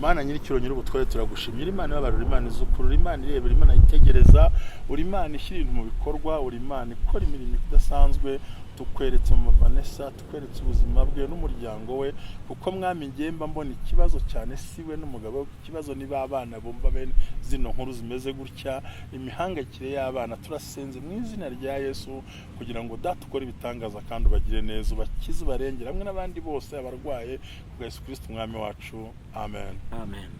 Speaker 2: Mana nyir'ikiro, nyir'ubutware, turagushimira. Imana ibabarura, Imana izukurura, Imana irebera, Imana yitegereza, uri Imana ishyira ibintu mu bikorwa, uri Imana ikora imirimo idasanzwe. Tukweretse Mama Vanessa, tukweretse ubuzima bwe n'umuryango we, kuko Mwami ngemba mbona ikibazo cyane si we n'umugabo we, ikibazo niba abana bumva bene zino nkuru zimeze gutya, imihangayikire y'abana. Turasenze mu izina rya Yesu kugira ngo Data ukore ibitangaza kandi ubagire neza, ubakize, ubarengere hamwe n'abandi bose abarwaye, ku bwa Yesu Kristo Umwami wacu, amen.
Speaker 1: Amen.